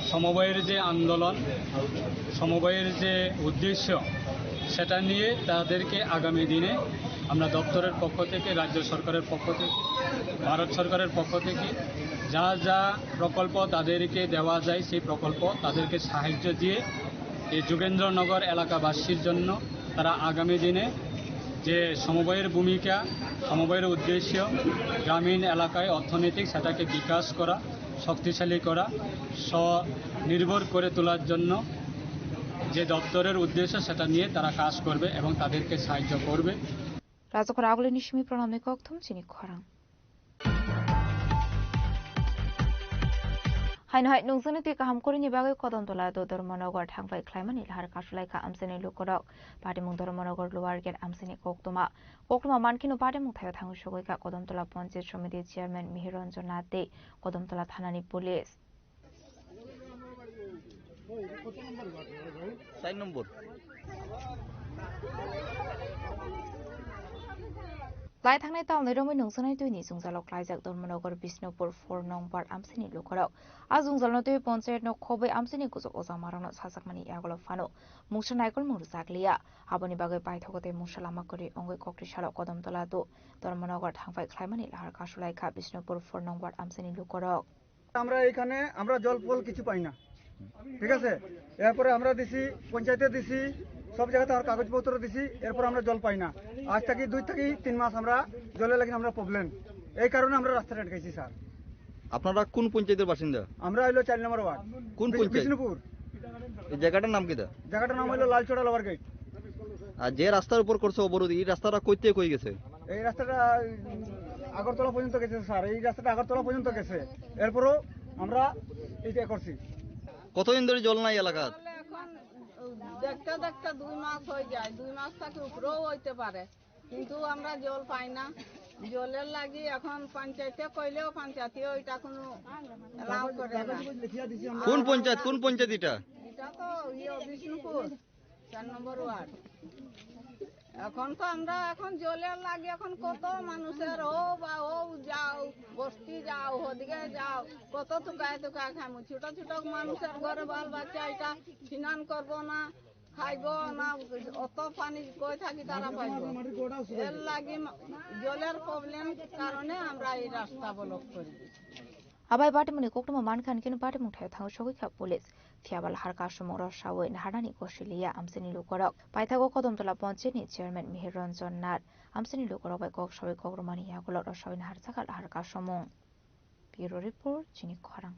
সমবায়ের যে আন্দোলন, সমবায়ের যে উদ্দেশ্য, সেটা নিয়ে তাদেরকে আগামী দিনে আমরা দপ্তরের পক্ষ থেকে, রাজ্য সরকারের পক্ষ থেকে, ভারত সরকারের পক্ষ থেকে যা যা প্রকল্প তাদেরকে দেওয়া যায়, সেই প্রকল্প তাদেরকে সাহায্য দিয়ে এই যোগেন্দ্রনগর এলাকাবাসীর জন্য তারা আগামী দিনে যে সমবায়ের ভূমিকা, সমবায়ের উদ্দেশ্য, গ্রামীণ এলাকায় অর্থনৈতিক সেটাকে বিকাশ করা, শক্তিশালী করা, স্বনির্ভর করে তোলার জন্য যে দপ্তরের উদ্দেশ্য সেটা নিয়ে তারা কাজ করবে এবং তাদেরকে সাহায্য করবে। Rajakhor agulini simi pranamni kokthum chini khorang. Haino hai nungjaknai twi kaham kwrwini bagwi Kodomtola do Dharmanagar thangbai khlaimani lahar kasulaikha amchaini lukurok. Patimung Dharmanagar Lower Gate amchaini koktwma. Koktwma mankheno patimung thaio thangwi sogwikha Kodomtola Panchayat Samiti Chairman Mihir Ranjan Nath tei Kodomtola Thanani Police. Char number. Lai thangnai tamni romwi nungjaknai twini jwngjalo klaijak Dharmanagar Bishnupur four nong ward amchaini lukurok. A jwngjalno twi panchayatno khobwi amchaini kuchuk ojamarokno sajakmani yagulo phano mungsa naikolmung rwjakliya. Aboni bagwi paithago tei mungsa lama kwrwi wngwi koktwisalo Kodomtola do Dharmanagar thangbai khlaimani lahar kasulaikha Bishnupur four nong ward amchaini lukurok. আমরা এখানে আমরা জল ফল কিছু পাই না, ঠিক আছে। এরপরে আমরা দিছি, পঞ্চায়েতে দিছি, সব জায়গাতে আমার কাগজপত্র দিছি, এরপর আমরা জল পাই না। আজ থাকি দুই থাকি তিন মাস আমরা জলের লাগি আমরা প্রবলেম, এই কারণে আমরা রাস্তাটা আটকাইছি স্যার। আপনারা কোন পঞ্চায়েতের বাসিন্দা? আমরা হইলো চার নম্বর ওয়ার্ড, কোন বি- পঞ্চায়েত? বিষ্ণুপুর। এই জায়গাটার নাম কিতা? জায়গাটার নাম হইলো লালচড়া লোয়ার গেট। আর যে রাস্তার উপর করছে অবরোধ, এই রাস্তাটা কই থেকে কই গেছে? এই রাস্তাটা, উম, আগরতলা পর্যন্ত গেছে স্যার, এই রাস্তাটা আগরতলা পর্যন্ত গেছে। এরপরও আমরা এইটা করছি। কতদিন ধরে জল নাই এলাকাত? তাহলে এখন দেখতে দেখতে দুই মাস হয়ে যায়, দুই মাস থেকে উপরেও হইতে পারে, কিন্তু আমরা জল পাই না। জলের লাগি এখন পঞ্চায়েতে কইলেও পঞ্চায়েতে ওইটা কোনো অ্যালাউ করে না। কোন পঞ্চায়েত, কোন পঞ্চায়েত এটা? এটা তো ইয়ে বিষ্ণুপুর। চার নম্বর ওয়ার্ড। এখন তো আমরা এখন জলের লাগি এখন কত মানুষের ও বা ও যাও, বস্তি যাও, ওদিকে যাও, কত তুকায় তুকায় খামু। ছোট ছোট মানুষের ঘরে বাল বাচ্চা এটা স্নান করবো না, খাইবো না, অত পানি কই থাকি তারা পাইবো। এর লাগি মা- জলের প্রবলেম কারণে আমরা এই রাস্তা ব্লক করে দিই। Abai patimungni koktwma mankha hinkhe patimung thaio thangwi sogwikha police. Phiyaba lahar kasumung rwsawi naharnani gosi liya amchaini lukurok. Paithago Kodomtola Panchayatni Chairman Mihir Ranjan Nath amchaini lukurok bai kok sawi kok rwmani yagulo rwsawi naharjakha lahar kasumung. Bureau Report, chini khorang.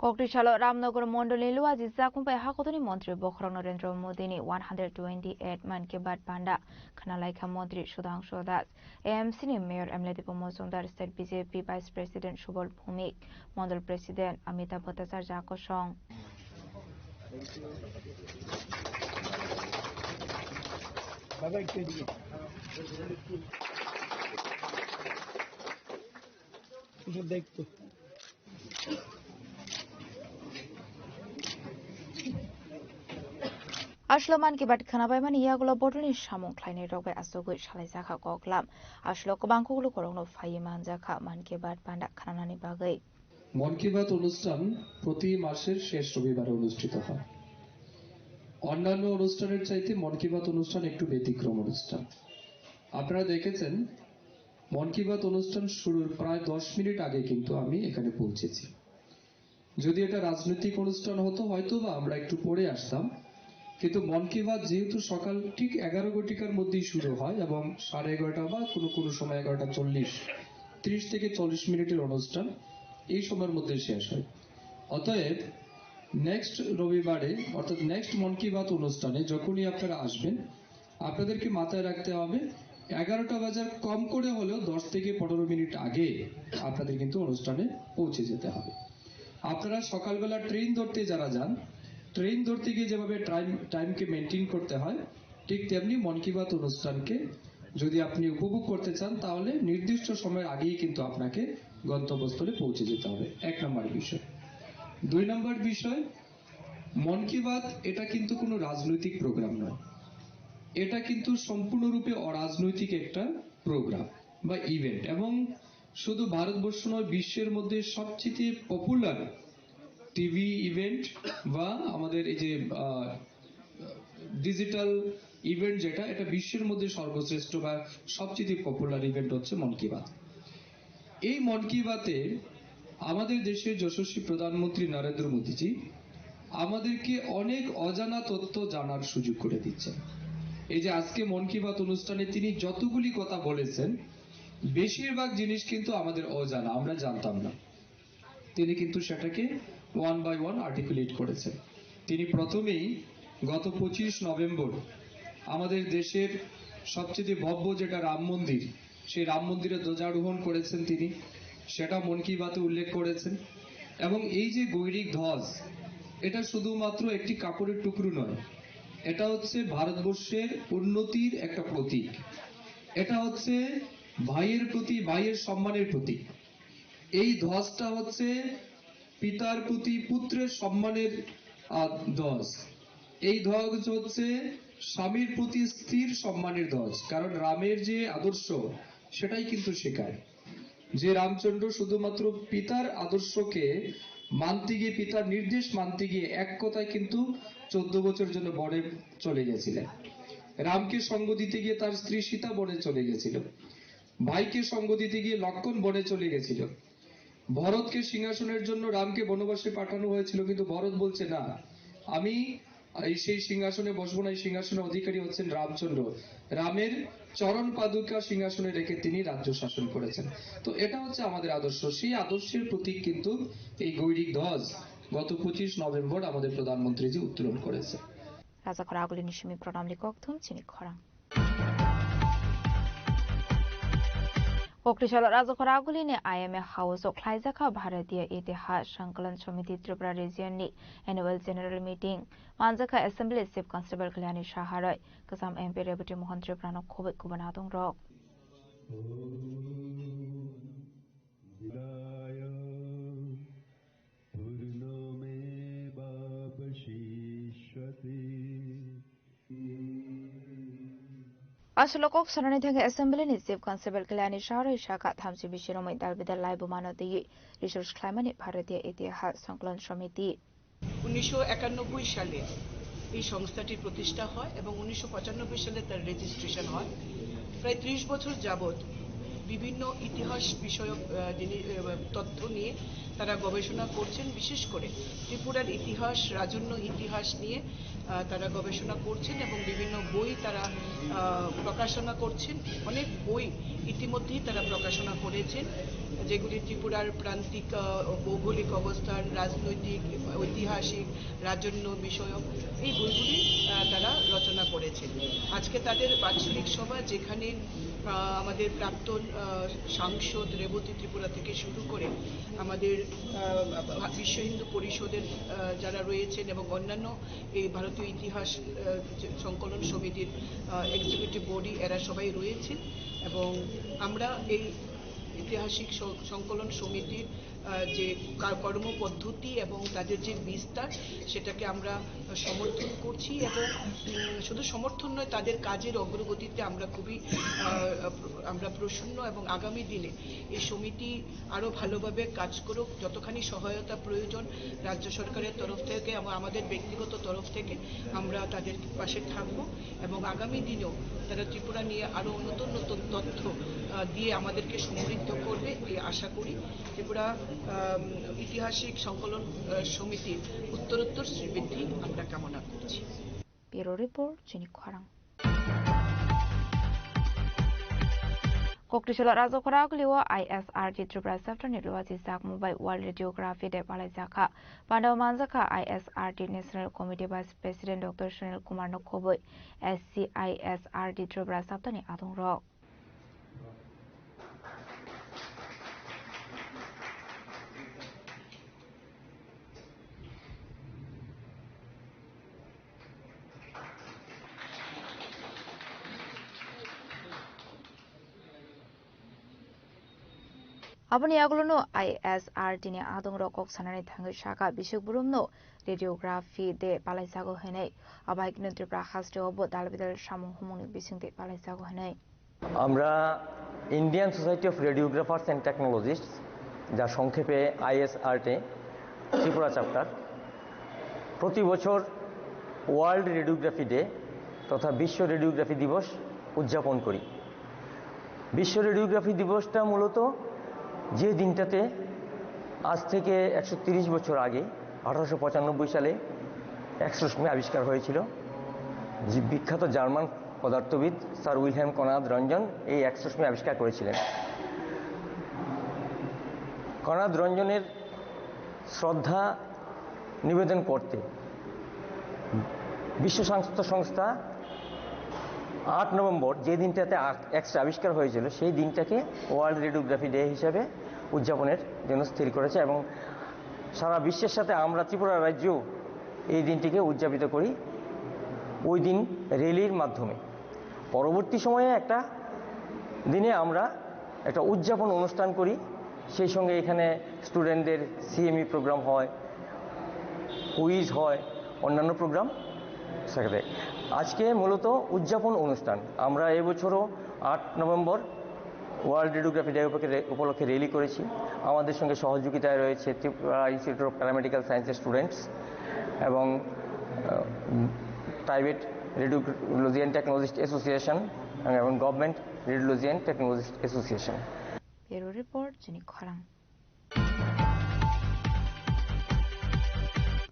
Koktisalo Ramnagar Mondolni Luaji Jakung bai Hakotorni Montri Bokhorok Narendra Modini one hundred twenty-eight Mann Ki Baat Panda khwnalaikha Montri Sudhangshu Das, A M C ni Mayor M L A Diphu Majumdar, State B J P Vice President Subal Bhumik, Mondol President Amitabh Bhattacharya kosong. Aslo Mann Ki Baat khwnabaimani yagulo bodolni samung khlainairok bai achugwi salaijakha koklam. Aslo kwbang kuklukorokno phaiwi manjakha Mann Ki Baat panda khwnanani bagwi. মন কি বাত অনুষ্ঠান প্রতি মাসের শেষ রবিবারে অনুষ্ঠিত হয়। অন্যান্য অনুষ্ঠানের চাইতে মন কি বাত অনুষ্ঠান একটু ব্যতিক্রম অনুষ্ঠান। আপনারা দেখেছেন, মন কি বাত অনুষ্ঠান শুরুর প্রায় দশ মিনিট আগে কিন্তু আমি এখানে পৌঁছেছি। যদি এটা রাজনৈতিক অনুষ্ঠান হতো, হয়তো বা আমরা একটু পরে আসতাম, কিন্তু মন কি বাত যেহেতু সকাল ঠিক এগারো ঘটিকার মধ্যেই শুরু হয় এবং সাড়ে এগারোটা বা কোনো কোনো সময় এগারোটা চল্লিশ, ত্রিশ থেকে চল্লিশ মিনিটের অনুষ্ঠান এই সময়ের মধ্যে শেষ হয়। অতএব নেক্সট রবিবারে, অর্থাৎ নেক্সট মন কি বাত অনুষ্ঠানে যখনই আপনারা আসবেন, আপনাদেরকে মাথায় রাখতে হবে, এগারোটা বাজার কম করে হলেও দশ থেকে পনেরো মিনিট আগে আপনাদের কিন্তু অনুষ্ঠানে পৌঁছে যেতে হবে। আপনারা সকালবেলা ট্রেন ধরতে যারা যান, ট্রেন ধরতে গিয়ে যেভাবে টাইম, টাইমকে মেনটেন করতে হয়, ঠিক তেমনি মন কি বাত অনুষ্ঠানকে যদি আপনি উপভোগ করতে চান, তাহলে নির্দিষ্ট সময়ের আগেই কিন্তু আপনাকে গন্তব্যস্থলে পৌঁছে যেতে হবে। এক নম্বর বিষয়। দুই নম্বর বিষয়, মন কি বাত এটা কিন্তু কোনো রাজনৈতিক প্রোগ্রাম নয়, এটা কিন্তু সম্পূর্ণরূপে অরাজনৈতিক একটা প্রোগ্রাম বা ইভেন্ট। এবং শুধু ভারতবর্ষ নয়, বিশ্বের মধ্যে সবচেয়ে পপুলার টিভি ইভেন্ট বা আমাদের এই যে, আহ, ডিজিটাল ইভেন্ট যেটা, এটা বিশ্বের মধ্যে সর্বশ্রেষ্ঠ বা সবচেয়ে পপুলার ইভেন্ট হচ্ছে মন কি বাত। এই মন কি বাতে আমাদের দেশের যশস্বী প্রধানমন্ত্রী নরেন্দ্র মোদীজি আমাদেরকে অনেক অজানা তথ্য জানার সুযোগ করে দিচ্ছেন। এই যে আজকে মন কি বাত অনুষ্ঠানে তিনি যতগুলি কথা বলেছেন, বেশিরভাগ জিনিস কিন্তু আমাদের অজানা, আমরা জানতাম না। তিনি কিন্তু সেটাকে ওয়ান বাই ওয়ান আর্টিকুলেট করেছেন। তিনি প্রথমেই গত পঁচিশ নভেম্বর আমাদের দেশের সবচেয়ে ভব্য যেটা রাম মন্দির, সেই রাম মন্দিরে ধ্বজারোহণ করেছেন তিনি, সেটা মন কি বাতে উল্লেখ করেছেন। এবং এই যে গৈরিক ধ্বজ, এটা শুধুমাত্র একটি কাপড়ের টুকরো নয়, এটা হচ্ছে ভারতবর্ষের উন্নতির একটা প্রতীক। এটা হচ্ছে ভাইয়ের প্রতি ভাইয়ের সম্মানের প্রতীক। এই ধ্বজটা হচ্ছে পিতার প্রতি পুত্রের সম্মানের, আহ, ধ্বজ। এই ধ্বজ হচ্ছে স্বামীর প্রতি স্ত্রীর সম্মানের ধ্বজ, কারণ রামের যে আদর্শ, সেটাই কিন্তু শেখায়। যে রামচন্দ্র শুধুমাত্র পিতার আদর্শকে মানতে গিয়ে, পিতার নির্দেশ মানতে গিয়ে এক কথায় কিন্তু চোদ্দ বছর জন্য বনে চলে গেছিলেন। রামকে সঙ্গ দিতে গিয়ে তার স্ত্রী সীতা বনে চলে গেছিল। ভাইকে সঙ্গ দিতে গিয়ে লক্ষ্মণ বনে চলে গেছিল। ভরতকে সিংহাসনের জন্য রামকে বনবাসে পাঠানো হয়েছিল, কিন্তু ভরত বলছে, "না, আমি এই সেই সিংহাসনে বসবো না, এই সিংহাসনের অধিকারী হচ্ছেন রামচন্দ্র।" রামের চরণ পাদুকা সিংহাসনে রেখে তিনি রাজ্য শাসন করেছেন। তো এটা হচ্ছে আমাদের আদর্শ। সেই আদর্শের প্রতীক কিন্তু এই গৈরিক ধ্বজ গত পঁচিশ নভেম্বর আমাদের প্রধানমন্ত্রীজি উত্তোলন করেছে। Rajakhor agulini simi program ni kokthum chini khorang. Kokri salo Rajakhor agulini I M A House o khlaijakha Bharatiya Itihas Sankalan Samiti Tripura Region ni Annual General Meeting. Manjakha Assembly Chief Constable Kalyani Saha roi, Kasam M P Rebati Mohan Tripura no khoboi kubun adong rok. Aswk kok sanani thangwi Assembly ni Chief Constable Kalyani Saha roi sakha, thamchi bisi romwi dal bidal laibuma no twiwi research khlaimani Bharatiya Itihas Sankalan Samiti. উনিশশো একানব্বই সালে এই সংস্থাটি প্রতিষ্ঠা হয় এবং উনিশশো পঁচানব্বই সালে তার রেজিস্ট্রেশন হয়। প্রায় ত্রিশ বছর যাবত বিভিন্ন ইতিহাস বিষয়ক, আহ, জিনি-, আহ, তথ্য নিয়ে তারা গবেষণা করছেন। বিশেষ করে ত্রিপুরার ইতিহাস, রাজন্য ইতিহাস নিয়ে, আহ, তারা গবেষণা করছেন এবং বিভিন্ন বই তারা, আহ, প্রকাশনা করছেন। অনেক বই ইতিমধ্যেই তারা প্রকাশনা করেছেন, যেগুলি ত্রিপুরার প্রান্তিক, আহ, ভৌগোলিক অবস্থান, রাজনৈতিক, ঐতিহাসিক, রাজন্য বিষয়ক এই বইগুলি, আহ, তারা রচনা করেছেন। আজকে তাদের বাৎসরিক সভা, যেখানে, আহ, আমাদের প্রাক্তন, আহ, সাংসদ রেবতী ত্রিপুরা থেকে শুরু করে আমাদের, আহ, বিশ্ব হিন্দু পরিষদের, আহ, যারা রয়েছেন এবং অন্যান্য এই ভারতীয় ইতিহাস, আহ, সংকলন সমিতির, আহ, এক্সিকিউটিভ বডি, এরা সবাই রয়েছেন এবং আমরা এই ঐতিহাসিক স-, সংকলন সমিতির, আহ, যে কা-, কর্মপদ্ধতি এবং তাদের যে বিস্তার, সেটাকে আমরা সমর্থন করছি এবং, উম, শুধু সমর্থন নয়, তাদের কাজের অগ্রগতিতে আমরা খুবই, আহ, আমরা প্রসন্ন এবং আগামী দিনে এই সমিতি আরও ভালোভাবে কাজ করুক। যতখানি সহায়তা প্রয়োজন রাজ্য সরকারের তরফ থেকে এবং আমাদের ব্যক্তিগত তরফ থেকে আমরা তাদের পাশে থাকব এবং আগামী দিনেও তারা ত্রিপুরা নিয়ে আরও নতুন নতুন তথ্য, আহ, দিয়ে আমাদেরকে সমৃদ্ধ করবে, এই আশা করি। ত্রিপুরা, আম, ঐতিহাসিক সংকলন, আহ, সমিতির উত্তরোত্তর শ্রীবৃদ্ধি আমরা কামনা করছি। Bureau Report, Chini Khorang. Kokri salo Rajakhor agulio I S R T Tripura chapter ni luaji sak mubai World Radiography Day palai jakha. Pandao manjakha I S R T National Committee Vice President Doctor Sunil Kumar no khoboi S C I S R T Tripura chapter ni adong rok. Aboni yagulono I S R T ni adongrok kok sanani thangwi saka, bisik burumno radiography de palaijago hinwi. Abaikno Tripura hasteo bo dalbidal samung humungni bisingtwi palaijago hinwi. আমরা Indian society of রেডিওগ্রাফার্স অ্যান্ড টেকনোলজিস্টস, যা সংক্ষেপে আইএসআরটি ত্রিপুরা চ্যাপ্টার, প্রতি বছর world radiography day তথা বিশ্ব রেডিওগ্রাফি দিবস উদযাপন করি। বিশ্ব রেডিওগ্রাফি দিবসটা মূলত যে দিনটাতে আজ থেকে একশো তিরিশ বছর আগে, আঠারোশো পঁচানব্বই সালে এক্স রশ্মি আবিষ্কার হয়েছিল, যে বিখ্যাত জার্মান পদার্থবিদ স্যার উইলহেম কনরাদ রঞ্জন এই এক্স রশ্মি আবিষ্কার করেছিলেন। কনরাদ রঞ্জনের শ্রদ্ধা নিবেদন করতে বিশ্ব স্বাস্থ্য সংস্থা আট নভেম্বর যে দিনটাতে এক্স আবিষ্কার হয়েছিল, সেই দিনটাকে ওয়ার্ল্ড রেডিওগ্রাফি ডে হিসাবে উদযাপনের জন্য স্থির করেছে এবং সারা বিশ্বের সাথে আমরা ত্রিপুরা রাজ্যও এই দিনটিকে উদযাপিত করি ওই দিন র্যালির মাধ্যমে। পরবর্তী সময়ে একটা দিনে আমরা একটা উদযাপন অনুষ্ঠান করি, সেই সঙ্গে এখানে স্টুডেন্টদের সিএমই প্রোগ্রাম হয়, কুইজ হয়, অন্যান্য প্রোগ্রাম থাকে। আজকে মূলত উদযাপন অনুষ্ঠান। আমরা এবছরও আট নভেম্বর ওয়ার্ল্ড রেডিওগ্রাফি ডে উপলক্ষে রে- উপলক্ষে র্যালি করেছি। আমাদের সঙ্গে সহযোগিতায় রয়েছে ত্রিপুরা ইনস্টিটিউট অফ প্যারামেডিক্যাল সায়েন্সের স্টুডেন্টস এবং প্রাইভেট রেডিওলজিয়ান টেকনোলজিস্ট অ্যাসোসিয়েশন এবং গভর্নমেন্ট রেডিওলজিয়ান technologist association. Bureau Report, Chini Khorang.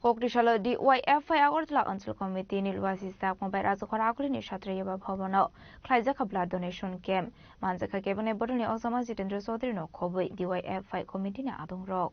Kokri salo D Y F I Agartala Anchal Committee ni luasi sak mobile Rajakhor Agulini Satrayaba Bhavan o khlaijak kha blood donation camp. Manjakha kebengni bodolni Ojama Jitendra Chaudhary no khobwi D Y F I committee ni adongrok.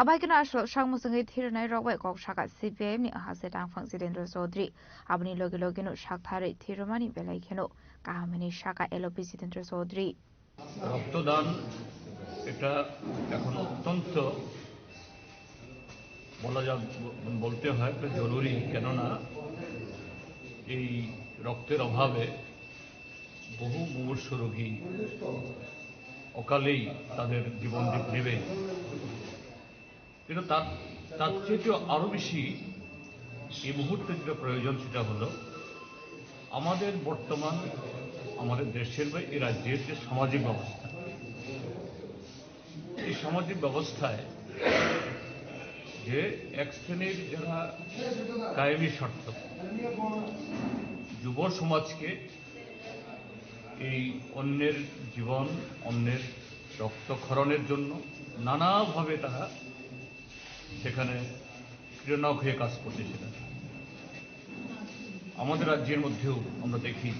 Abai keno aswk sak mwswngwi thirinai rok bai kok saka C P I M ni ahase tangphang Jitendra Chaudhary. Aboni logi logi no sak tharwi thirumani belai kheno kaham hinwi saka L O P Jitendra Chaudhary. রক্তদান এটা এখন অত্যন্ত বলা যা বলতে হয় একটা জরুরি, কেননা এই রক্তের অভাবে বহু মুমূর্ষু রোগী অকালেই তাদের জীবন নেবে। কিন্তু তার তার চাইতেও আরও বেশি এই মুহূর্তে যেটা প্রয়োজন সেটা হলো আমাদের বর্তমান আমাদের দেশের বা এই রাজ্যের যে সামাজিক ব্যবস্থা, এই সামাজিক ব্যবস্থায় যে এক শ্রেণীর যারা কায়েমি স্বার্থ যুব সমাজকে এই অন্যের জীবন, অন্যের রক্তক্ষরণের জন্য নানাভাবে তারা সেখানে ক্রীড়নক হয়ে কাজ করছে। সেটা আমাদের রাজ্যের মধ্যেও আমরা দেখি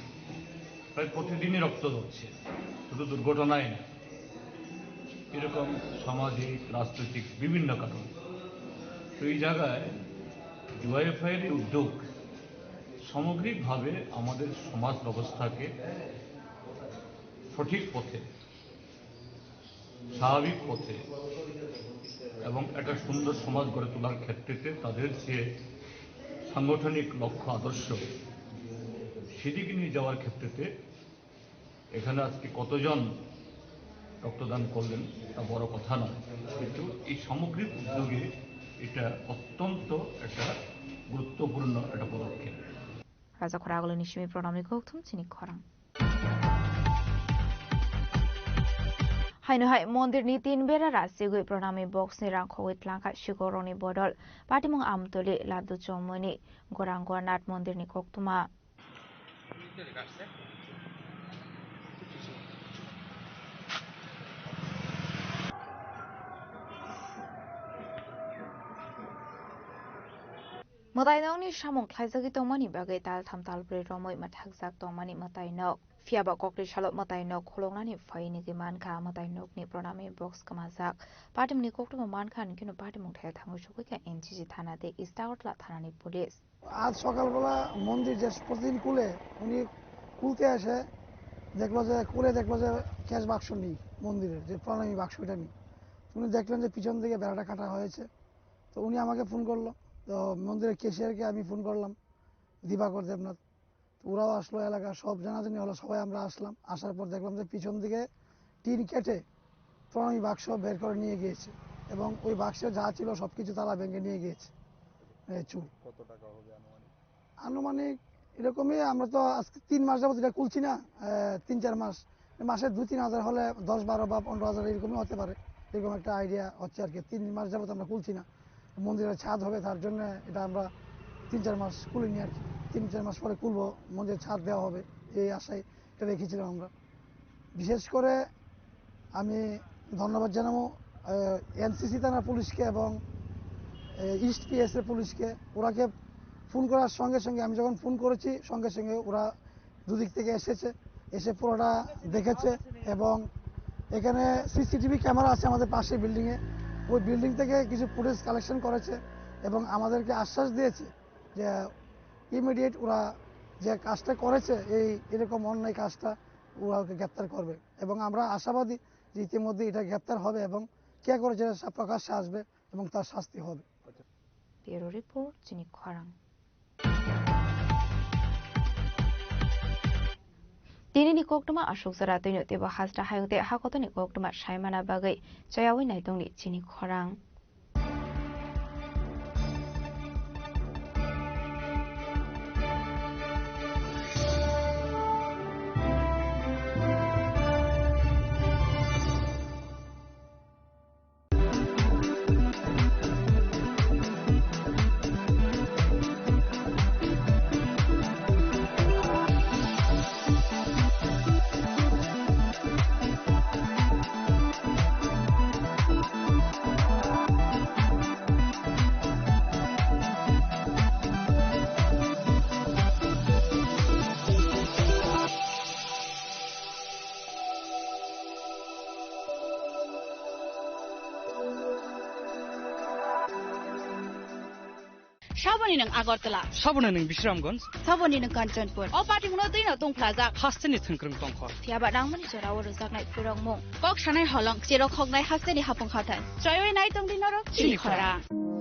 প্রায় প্রতিদিনই রক্ত ঝরছে, শুধু দুর্ঘটনায় না, এরকম সামাজিক, রাজনৈতিক বিভিন্ন কারণে। তো এই জায়গায় ডিওয়াইএফআইর এই উদ্যোগ সামগ্রিকভাবে আমাদের সমাজ ব্যবস্থাকে সঠিক পথে, স্বাভাবিক পথে এবং একটা সুন্দর সমাজ গড়ে তোলার ক্ষেত্রেতে তাদের যে সাংগঠনিক লক্ষ্য আদর্শ, সেদিকে নিয়ে যাওয়ার ক্ষেত্রেতে এখানে আজকে কতজন রক্তদান করলেন তা বড় কথা নয়, কিন্তু এই সামগ্রিক উদ্যোগে এটা অত্যন্ত একটা গুরুত্বপূর্ণ একটা পদক্ষেপ। Rajakhor Agulini simi pranamni kokthum chini khorang. Haino hai mondir ni tin bera rasigwi pranami box ni rang khogwi tlangkha sikoroni bodol patimung Amtoli Laddu Chomoni Gorang Gornath mondir ni koktuma. Mwtainokni samung khlaijagwi tongmani bagwi taltham talbrwi romwi mwthakjak tongmani mwtainok. Phiyaba kokri salo mwtainok khuloknani phai nigwi mankha, mwtainokni pranami box kwmajak. Patimungni koktwma mankha, hinkhe no patimung thaya thangwi sogwi kha N G G thana tei East Agartala thanani police. আজ সকালবেলা মন্দির যে প্রতিদিন খুলে, উনি খুলতে এসে দেখলো যে, খুলে দেখলো যে ক্যাশ বাক্স নেই মন্দিরের, যে প্রণামী বাক্স, এটা নেই। উনি দেখলেন যে পিছন দিকে বেড়াটা কাটা হয়েছে। তো উনি আমাকে ফোন করলো, তো মন্দিরের ক্যাশিয়ারকে আমি ফোন করলাম, দিবাকর দেবনাথ। তো ওরাও আসলো, এলাকার সব জানাজানি হলো, সবাই আমরা আসলাম। আসার পর দেখলাম যে পিছন দিকে টিন কেটে প্রণামী বাক্স বের করে নিয়ে গিয়েছে এবং ওই বাক্সে যা ছিল সব কিছু তালা ভেঙে নিয়ে গিয়েছে, এ, চুর। কত টাকা হবে আনুমানিক? আনুমানিক এরকমই, আমরা তো আজকে তিন মাস যাবত এটা খুলছি না, এ, তিন চার মাস, মাসে দুই তিন হাজার হলে দশ বারো বা পনেরো হাজার এরকমই হতে পারে, এরকম একটা আইডিয়া হচ্ছে আর কি। তিন মাস যাবত আমরা খুলছি না, মন্দিরের ছাদ হবে, তার জন্য এটা আমরা তিন চার মাস খুলিনি আর কি। তিন চার মাস পরে খুলবো, মন্দিরের ছাদ দেওয়া হবে, এই আশায় এটা রেখেছিলাম আমরা। বিশেষ করে আমি ধন্যবাদ জানাবো এনসিসি থানা পুলিশকে এবং ইস্ট পিএস এর পুলিশকে। ওরাকে ফোন করার সঙ্গে সঙ্গে, আমি যখন ফোন করেছি, সঙ্গে সঙ্গে ওরা দুদিক থেকে এসেছে, এসে পুরোটা দেখেছে। এবং এখানে সিসিটিভি ক্যামেরা আছে আমাদের পাশে বিল্ডিংয়ে। ওই বিল্ডিং থেকে কিছু ফুটেজ কালেকশন করেছে এবং আমাদেরকে আশ্বাস দিয়েছে যে ইমিডিয়েট ওরা যে কাজটা করেছে, এই এরকম অন্যায় কাজটা, ওরা ওকে গ্রেপ্তার করবে। এবং আমরা আশাবাদী যে ইতিমধ্যে এটা গ্রেপ্তার হবে এবং কে করেছে সেটা প্রকাশ্যে আসবে এবং তার শাস্তি হবে। Bureau report, Chini Khorang. Tinini koktwma aswk jora twino teibo hasta hayung tei hakotoni koktwma saimana bagwi chayawi naitongni Chini Khorang. Saboni nwng Agartala. Saboni nwng Bisramganj. Saboni nwng Kanchanpur. O patimungno twino tongphlajak. Hasteni thwngkwrwng tongkhor. Phiyaba nangmani jorao rwjaknai phwrwngmung. Kok sanai holong, cherok hoknai hasteni hapung hathai. Choiwi naitongdi norok Chini Chini Khorang. Khorang.